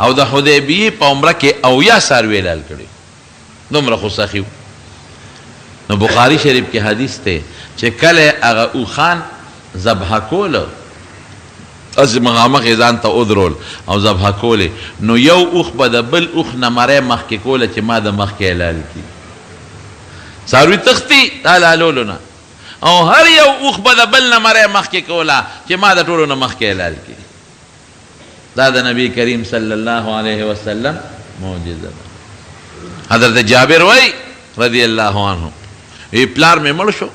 او د حدیبیې په عمره کې 70 څاروي حلال کړي. دومره خو سخي وو. نو بخاري شریف کې حدیث دی چې کله هغه اوښان ذبح کول، هسې مخامخ یې ځان ته ودرول او ذبح کولې، نو یو اوښ به د بل اوښ نه مری مخکې کوله چې ما د مخکې حلال کړي. څاروي تښتي د حلالولو نه، او هر یو اوښ به د بل نه مری مخکې کوله چې ما د ټولو نه مخکې حلال کړي. دا د نبی کریم صلی الله علیه وسلم معجزه ده. حضرت جابر وای رضی الله عنه، وی پلار مې مړ شو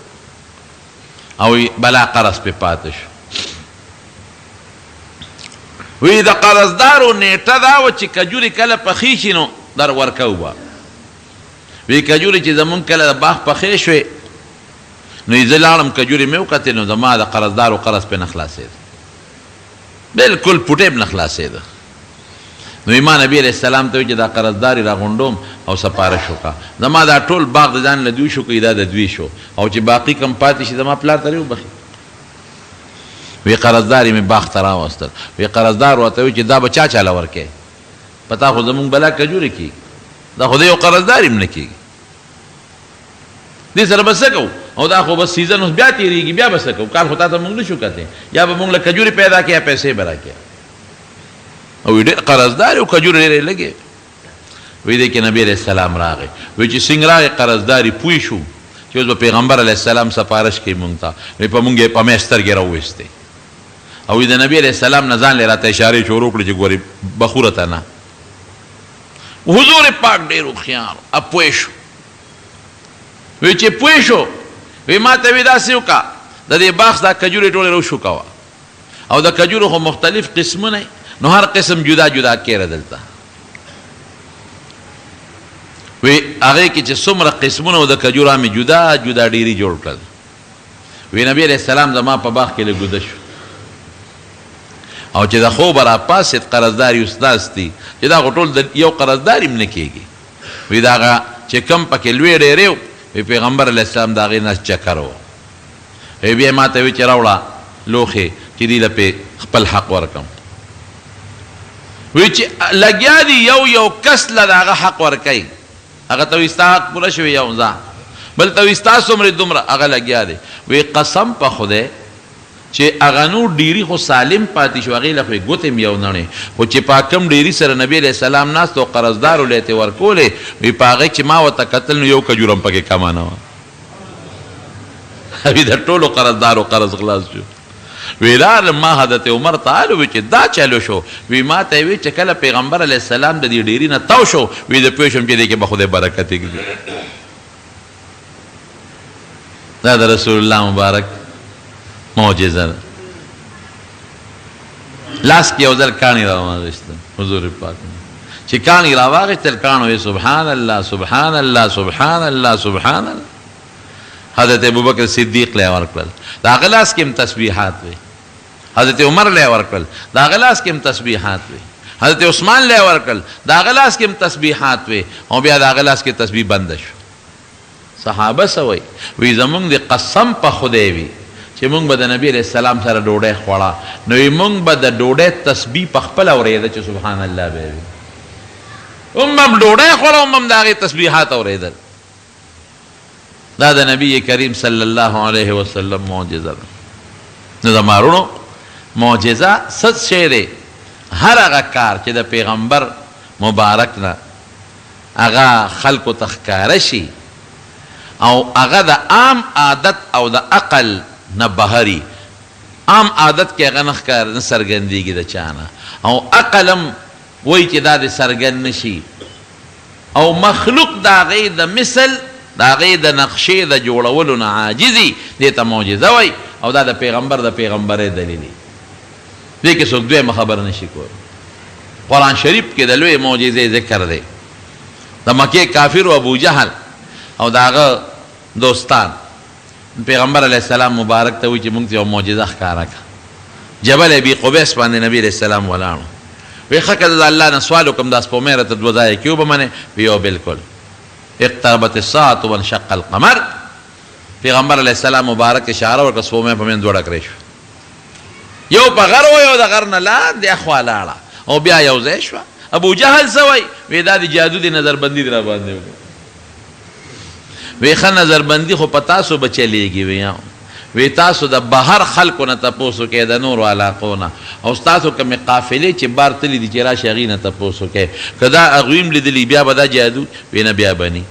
او بلا قرض په پاتې شو. وی د قرضدارو نیټه دا و چې کجوري کله پخې شي نو در ورکوو به. وی کجوري چې زمونږ کله د باغ پخې شوې، نو زه لاړم کجوري مې وکتې، نو زما د قرضدارو قرض پرې نه خلاصېده، بالکل پوټې هم نه خلاصېده. نو ما نبی علیه السلام ته وویل چې دا قرضداري راغونډوم او سپارش وکړه، زما دا ټول باغ د ځان له دوی شو که دا د دوی شو، او چې باقي کوم پاتې شي زما پلار ته دې وبخښي. وی قرضداري مې باغ ته راوستل. وی قرضدار ورته وویل چې دا به چا چا له ورکوې، په تا خو زمونږ بلا کجورې کېږي، دا خو د یو قرضداري هم نه کېږي، دې سره به څه کوو؟ او دا خو بس سیزن اوس بیا تېرېږي، بیا به څه کوو؟ کال خو تا ته مونږ نه شو کتلی، یا به مونږ له کجورې پیدا کړې یا پیسې به راکړې. او ډېر قرضدار یو، کجورې ډېرې لږې. وی دې کې نبی علیه السلام راغی. وی چې څنګه راغی قرضداري پوه شو چې اوس به پیغمبر علیه السلام سفارش کوي مونږ ته. وی په مونږ یې په مې سترګې راوویستې، او وی د نبی علیه السلام نه ځان له راته اشارې شروع کړې چې ګورې بخوره ته نه. حضور پاک ډېر هوښیار پوه شو. وی چې پوه شو، وی ما ته وی داسې وکړه، د دې باغ دا کجورې ټولې راوشوکوه، او د کجورو خو مختلف قسمونه، نو هر قسم جدا جدا کېره دلته. وی هغې کې چې څومره قسمونه و د کجورو مې جدا جدا ډېري جوړ کړل. وی نبی علیه السلام زما په باغ کې لږ ویده شو، او چې د خوبه راپاڅېد قرضدار یې اوس ناست دي چې دا خو ټول د یو قرضدار هم نه کېږي. وی دا هغه چې کوم پکې لوی ډېری و، وی پیغمبر علیه السلام د هغې نه چکر و. وی بیا یې ما ته وی چې راوړه لوښی چې دې له پې خپل حق ورکړم. وی چې لګیا دي یو یو کس له د هغه حق ورکوي، هغه ته وی ستا حق پوره شوی یو ځه، بل ته وی ستا څومره دومره، هغه لګیا دی. وی قسم په خدای چې هغه نور ډېري خو سالم پاتې شو، هغې له خو یې ګوتې هم یو نړې، خو چې په کوم ډېري سره نبي علیه السلام ناست او قرضدارو له یې ترې ورکولې، وي په هغه چې ما ورته کتل نو یو کجوره هم پکې کمه نه وه. وي د ټولو قرضدارو قرض خلاص شو. وي لاړم ما حضرت عمر ته حال ووی چې دا چلو شو، وي ماته یې وی چې کله پیغمبر علیه السلام د دې ډېري نه تاو شو، وي زه پوه شوم چې دې کې به خدای برکت ږدي. دا د رسول الله مبارک معجزه ده. لاس کې یو ځل کاڼي راواغېستل حضور پاک چې کاڼي راواغېستل، کاڼو یې سبحان الله سبحان الله سبحان الله سبحان الله. حضرت ابوبکر صدیق له ورکړل، د هغه لاس کې هم تسبیحات وې. حضرت عمر له ورکړل، د هغه لاس کې هم تسبیحات وې. حضرت عثمان له ورکړل، د هغه لاس کې هم تسبیحات وې. او بیا د هغه لاس کې تسبیح بنده شوه. صحابه څه وایي؟ وایي زمونږ دې قسم په خدای وي چې مونږ به د نبي علیه السلام سره ډوډۍ خوړه، نو وایي مونږ به د ډوډۍ تسبیح په خپله اورېده چې سبحان الله به یې وي. هم به هم ډوډۍ خوړه، هم به هم د هغې تسبیحات اورېدل. دا د نبی کریم صلی الله علیه وسلم معجزه ده. نو زما وروڼو، معجزه څه شی دی؟ هر هغه کار چې د پیغمبر مبارک نه هغه خلکو ته ښکاره شي او هغه د عام عادت او د عقل نه بهر وي، عام عادت کې هغه نه ښکاره نه څرګندېږي د چا نه، او عقل هم وایي چې دا دې څرګند نه شي، او مخلوق د هغې د مثل د هغې د نقشې د جوړولو نه عاجز وي، دې ته معجزه وایي، او دا د پیغمبر د پیغمبرۍ دلیل وي. دې کې څوک دویمه خبره نه شي کولی. قرآن شریف کې د لویې معجزې ذکر دی. د مکې کافر ابو جهل او د هغه دوستان پیغمبر علیه السلام مبارک ته وایي چې موږ ته یوه معجزه ښکاره کړه. جبل ابي قبیس باندې نبي علیه السلام ولاړ و. وایي ښه که زه د الله نه سوال وکړم دا سپوږمۍ راته دوه ځایه کړي وبه منې؟ وایي هو بلکل. اقتربت الساعة وانشق القمر. پیغمبر علیه السلام مبارک اشاره وکړه، سپوږمۍ په منځ دوه ډکرې شوه. یو په غر و، یو د غر نه لاندې اخوا لاړه او بیا یو ځای شوه. ابو جهل څه وایي؟ وایي دا د جادو دی، نظربندي دې راباندې وکړه. وایي ښه نظربندي خو په تاسو به چلېږي. وایي هو. وایي تاسو د بهر خلکو نه تپوس وکړئ، د نورو علاقو نه، او ستاسو کومې قافلې چې بار تللي دي چې راشي هغوی نه تپوس وکړئ، که دا هغوی هم لیدلي بیا به دا جادو؟ وایي نه بیا به ني.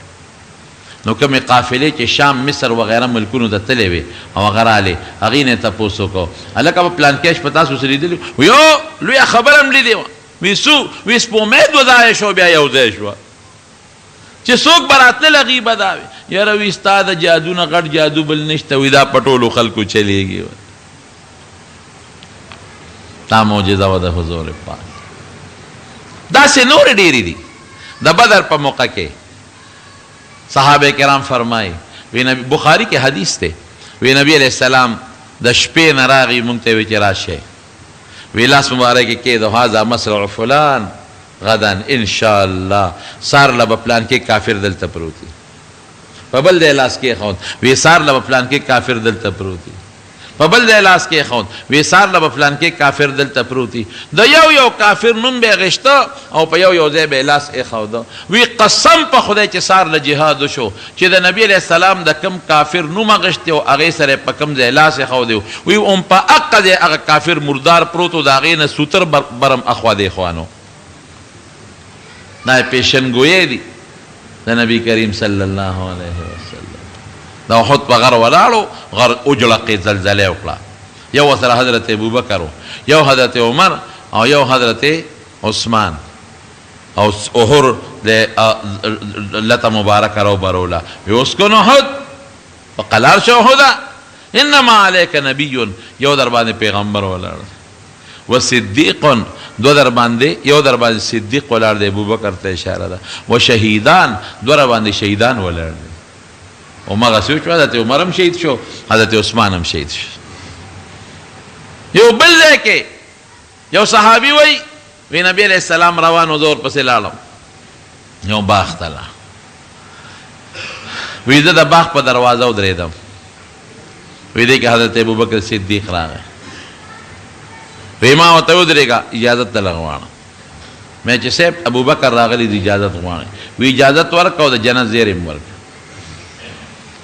نو کومې قافلې چې شام، مصر وغیره ملکونو ته تللې وې او هغه رالې، هغوی نه یې تپوس وکړ، هلکه په پلانکې شپه تاسو څه لیدلي وو؟ وایي هو، لویه خبره هم لیدې وه. وایي څه؟ وایي سپوږمۍ دوه ځایه شوه بیا یو ځای شوه. چې څوک به راتلل هغوی به دا وي، یاره وایي ستا د جادو نه غټ جادو بل نشته، وایي دا په ټولو خلکو چلېږي. دا معجزه وه د حضور پاک. داسې نورې ډېرې دي. د بدر په موقع کې صحابه کرام فرمائی، وی نبی، بخاری کې حدیث دی، وی نبی علیه السلام د شپې نه راغی مونږ ته وی چې راشئ، وی لاس مبارک یې کېږدو، هذا مصرع فلان غدا ان شاء الله، سهار له به پلانکی کافر دلته پروت وي. په بل ځای لاس کېښود، وی سهار له به پلانکی کافر دلته پروت وي. په بل ځای لاس کېښود، وی سهار له به فلانکی کافر دلته پروت وي. د یو یو کافر نوم به یې غشته او په یو یو ځای به یې لاس اېښوده. وی قسم په خدای چې سهار له جهاد وشو چې د نبي علیه السلام د کوم کافر نوم اغشتی او هغې سره یې په کوم ځای لاس اېښودی و، وی هم په هقه ځای هغه کافر مردار پروت و، د هغې نه سوتر برم اخوا دېخوا نه و. دا پیشن ګویی دي د نبی کریم صلی الله علیه وسلم. د احد په غر ولاړو، غر وجړقې، زلزله یې وکړه. یو ورسره حضرت ابوبکر و، یو حضرت عمر او یو حضرت عثمان. او اوهر د لته مبارکه راوبروله، وی اسکن احد، په قلار شه احده، انما علیک نبی، یو در باندې پیغمبر ولاړ دی. وصدیق، دوه درباندې، یو درباندې صدیق ولاړ دی، ابوبکر ته اشاره ده، وشهیدان، دوه راباندې شهیدان ولاړ دي. همغسې وشو، حضرت عمر هم شهید شو، حضرت عثمان هم شهید شو. یو بل ځای کې یو صحابي وایي، وی نبی علیه السلام روان و، زه ورپسې لاړم یو باغ ته لاړ. وی زه د باغ په دروازه ودرېدم، وی دې کې حضرت ابوبکر صدیق راغی، وی ما ورته ودرېږه اجازت دله غواړم. مې چې صاحب ابوبکر راغلی دی اجازت غواړي، وی اجازت ورکړه او د جنت زیری مې ورکړه.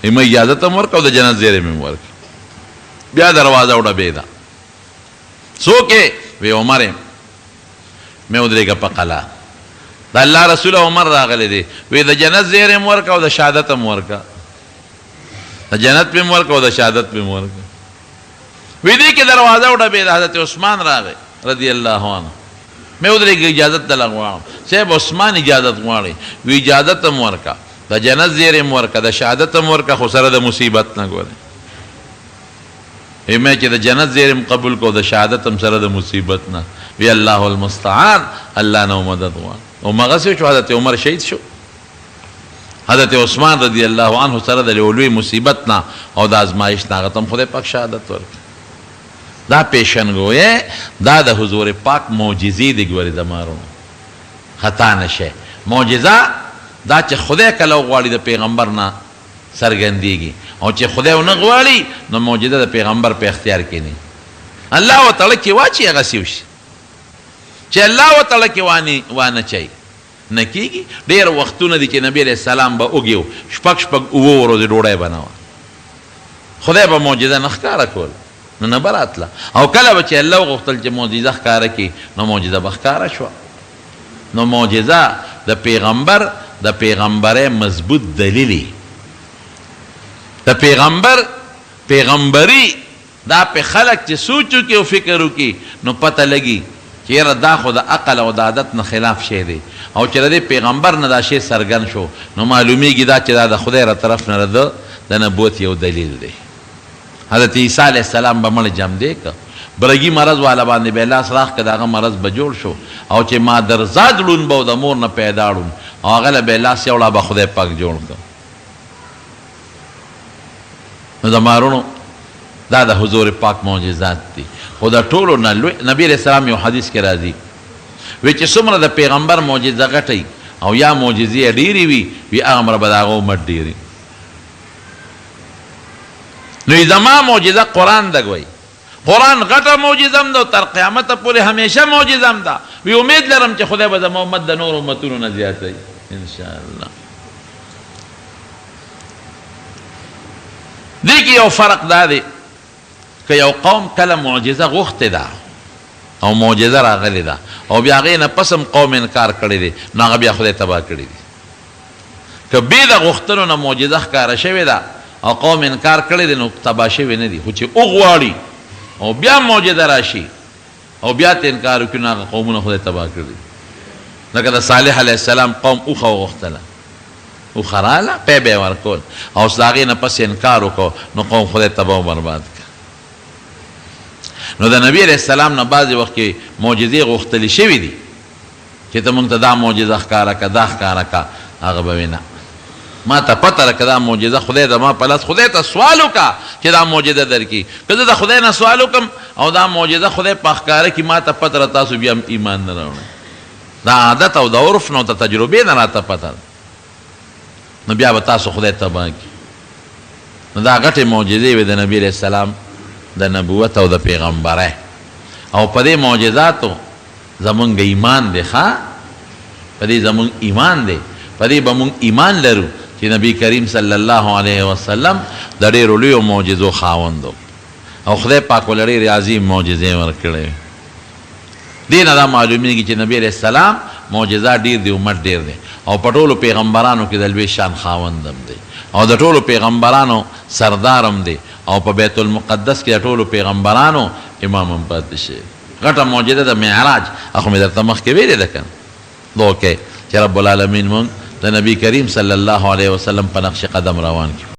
وی ما اجازت هم ورکړه او د جنت زیری مې ورکړه. بیا دروازه وډبېده. څوک یې؟ وی عمر یم. مې ودرېږه په قلا. د الله رسول عمر راغلی دی. وی د جنت زیری هم ورکه او د شهادت هم ورکه. د جنت پې هم ورکه او د شهادت پې هم ورکه. وی دې کې دروازه وډبېده. حضرت عثمان راغی رضی الله عنه. مې ودرېږه اجازت دله غواړم. صاحب عثمان اجازت غواړي. وی اجازت هم ورکه، د جنت زیری هم ورکه، د شهادت هم ورکه، خو سره د مصیبت نه ګورې. وی مې چې د جنت زیری هم قبول کو، د شهادت هم سره د مصیبت نه. وی الله المستعان، الله نه مدد غواړم. او مغه شو، حضرت عمر شهید شو. حضرت عثمان رضی الله عنه سره د لوی مصیبت نه او د ازمایش نه هغه ته هم خدای پاک شهادت ورکړ. دا پیشنګوی دا د حضور پاک معجزې دي. ګورې زما وروڼو، خطا نه شئ. معجزه دا چې خدای کله وغواړي د پیغمبر نه څرګندېږي، او چې خدای ونه غواړي نو معجزه د پیغمبر په اختیار کې نه. الله ورته زړه کې واچي هغسې وشي، چې الله ورته زړه کې وانه چوي نه کېږي. ډېر وختونه دي چې نبي علیه السلام به وږی و، شپږ شپږ اووه ورځې ډوډۍ به نه وه، خدای به معجزه نه ښکاره کول نو نه به راتله. او کله به چې الله وغوښتل چې معجزه ښکاره کړي نو معجزه به ښکاره شوه. نو معجزه د پیغمبر د پیغمبرۍ مضبوط دلیل، د پیغمبر پیغمبري دا په خلک چې سوچ وکړي او فکر وکړي نو پته لګي چې یاره دا خو د عقل او د عادت نه خلاف شی دی، او چې د دې پیغمبر نه دا شی څرګند شو نو معلومیږي دا چې دا د خدای له طرف نه د د نبوت یو دلیل دی. حضرت عیسی علیه السلام به مړ جمدې که برګي مرض والا باندې به لاس راښکه، د هغه مرض به جوړ شو، او چې مادرزاد ړوند به و د مور نه پیدا ړوند، او هغه له به لاس یوړه به خدای پاک جوړ کړ. نو زما وروڼو دا د حضور پاک معجزات دي. خو د ټولو نه لوی نبی علیه السلام یو حدیث کې راځي وی چې څومره د پیغمبر معجزه غټه او یا معجزې ډېرې وي، وي هغه به د هغه امت ډېرې. نو زما معجزه قرآن ده. ګوی قرآن غټه معجزه هم ده او تر قیامته پورې همیشه معجزه هم ده. وی امید لرم چې خدای به زما امت د نورو امتونو نه زیاتوي انشاءالله. دې کې یو فرق دا دی که یو قوم کله معجزه غوښتې ده او معجزه راغلې ده او بیا هغې نه پس هم قوم انکار کړی دی، نو هغه بیا خدای تباه کړی دی. که بې د غوښتنو نه معجزه ښکاره شوې ده او قوم انکار کړی دی نو تباه شوی نه دی، خو چې وغواړي او بیا معجزه راشي او بیا ته انکار وکړي نو هغه قومونه خدای تباه کړي دي. لکه د صالح علیه السلام قوم اوښه وغوښتله، اوښه راله، پی به یې ورکول، او اوس د هغې نه پس انکار وکړو نو قوم خدای تباه او برباد کړ. نو د نبی علیه السلام نه بعضې وخت کې معجزې غوښتلې شوې دي چې ته مونږ ته دا معجزه ښکاره که، دا ښکاره که، هغه به وي نه ما ته پته ده که دا معجزه خدای زما په لاس، خدای ته سوال وکړه چې دا معجزه درکړي. که زه د خدای نه سوال وکړم او دا معجزه خدای په ښکاره کړي، ما ته پته ده تاسو بیا هم ایمان نه راوړئ. دا عادت او د عرف نه او د تجربې نه راته پته ده، نو بیا به تاسو خدای تباه کړي. نو دا غټې معجزې وې د نبي علیه السلام د نبوت او د پیغمبرۍ، او په دې معجزاتو زمونږ ایمان دی. ښه، په دې زمونږ ایمان دی، په دې به مونږ ایمان لرو چې نبی کریم صلی الله علیه وسلم د ډېرو لویو معجزو خاوند و او خدای پاک ورله ډېرې عظیم معجزې ورکړې وې. دې نه دا معلومیږي چې نبی علیه السلام معجزات ډېر دي، امت ډېر دی، او په ټولو پیغمبرانو کې د لوی شان خاوند هم دی، او د ټولو پیغمبرانو سردار هم دی، او په بیت المقدس کې د ټولو پیغمبرانو امام هم پاتې شوی. غټه معجزه د معراج هغه مې درته مخکې ویلې ده که نه؟ دعا وکړئ چې رب العالمین مونږ د نبی کریم صلی الله علیه وسلم په نقش قدم روان کړي.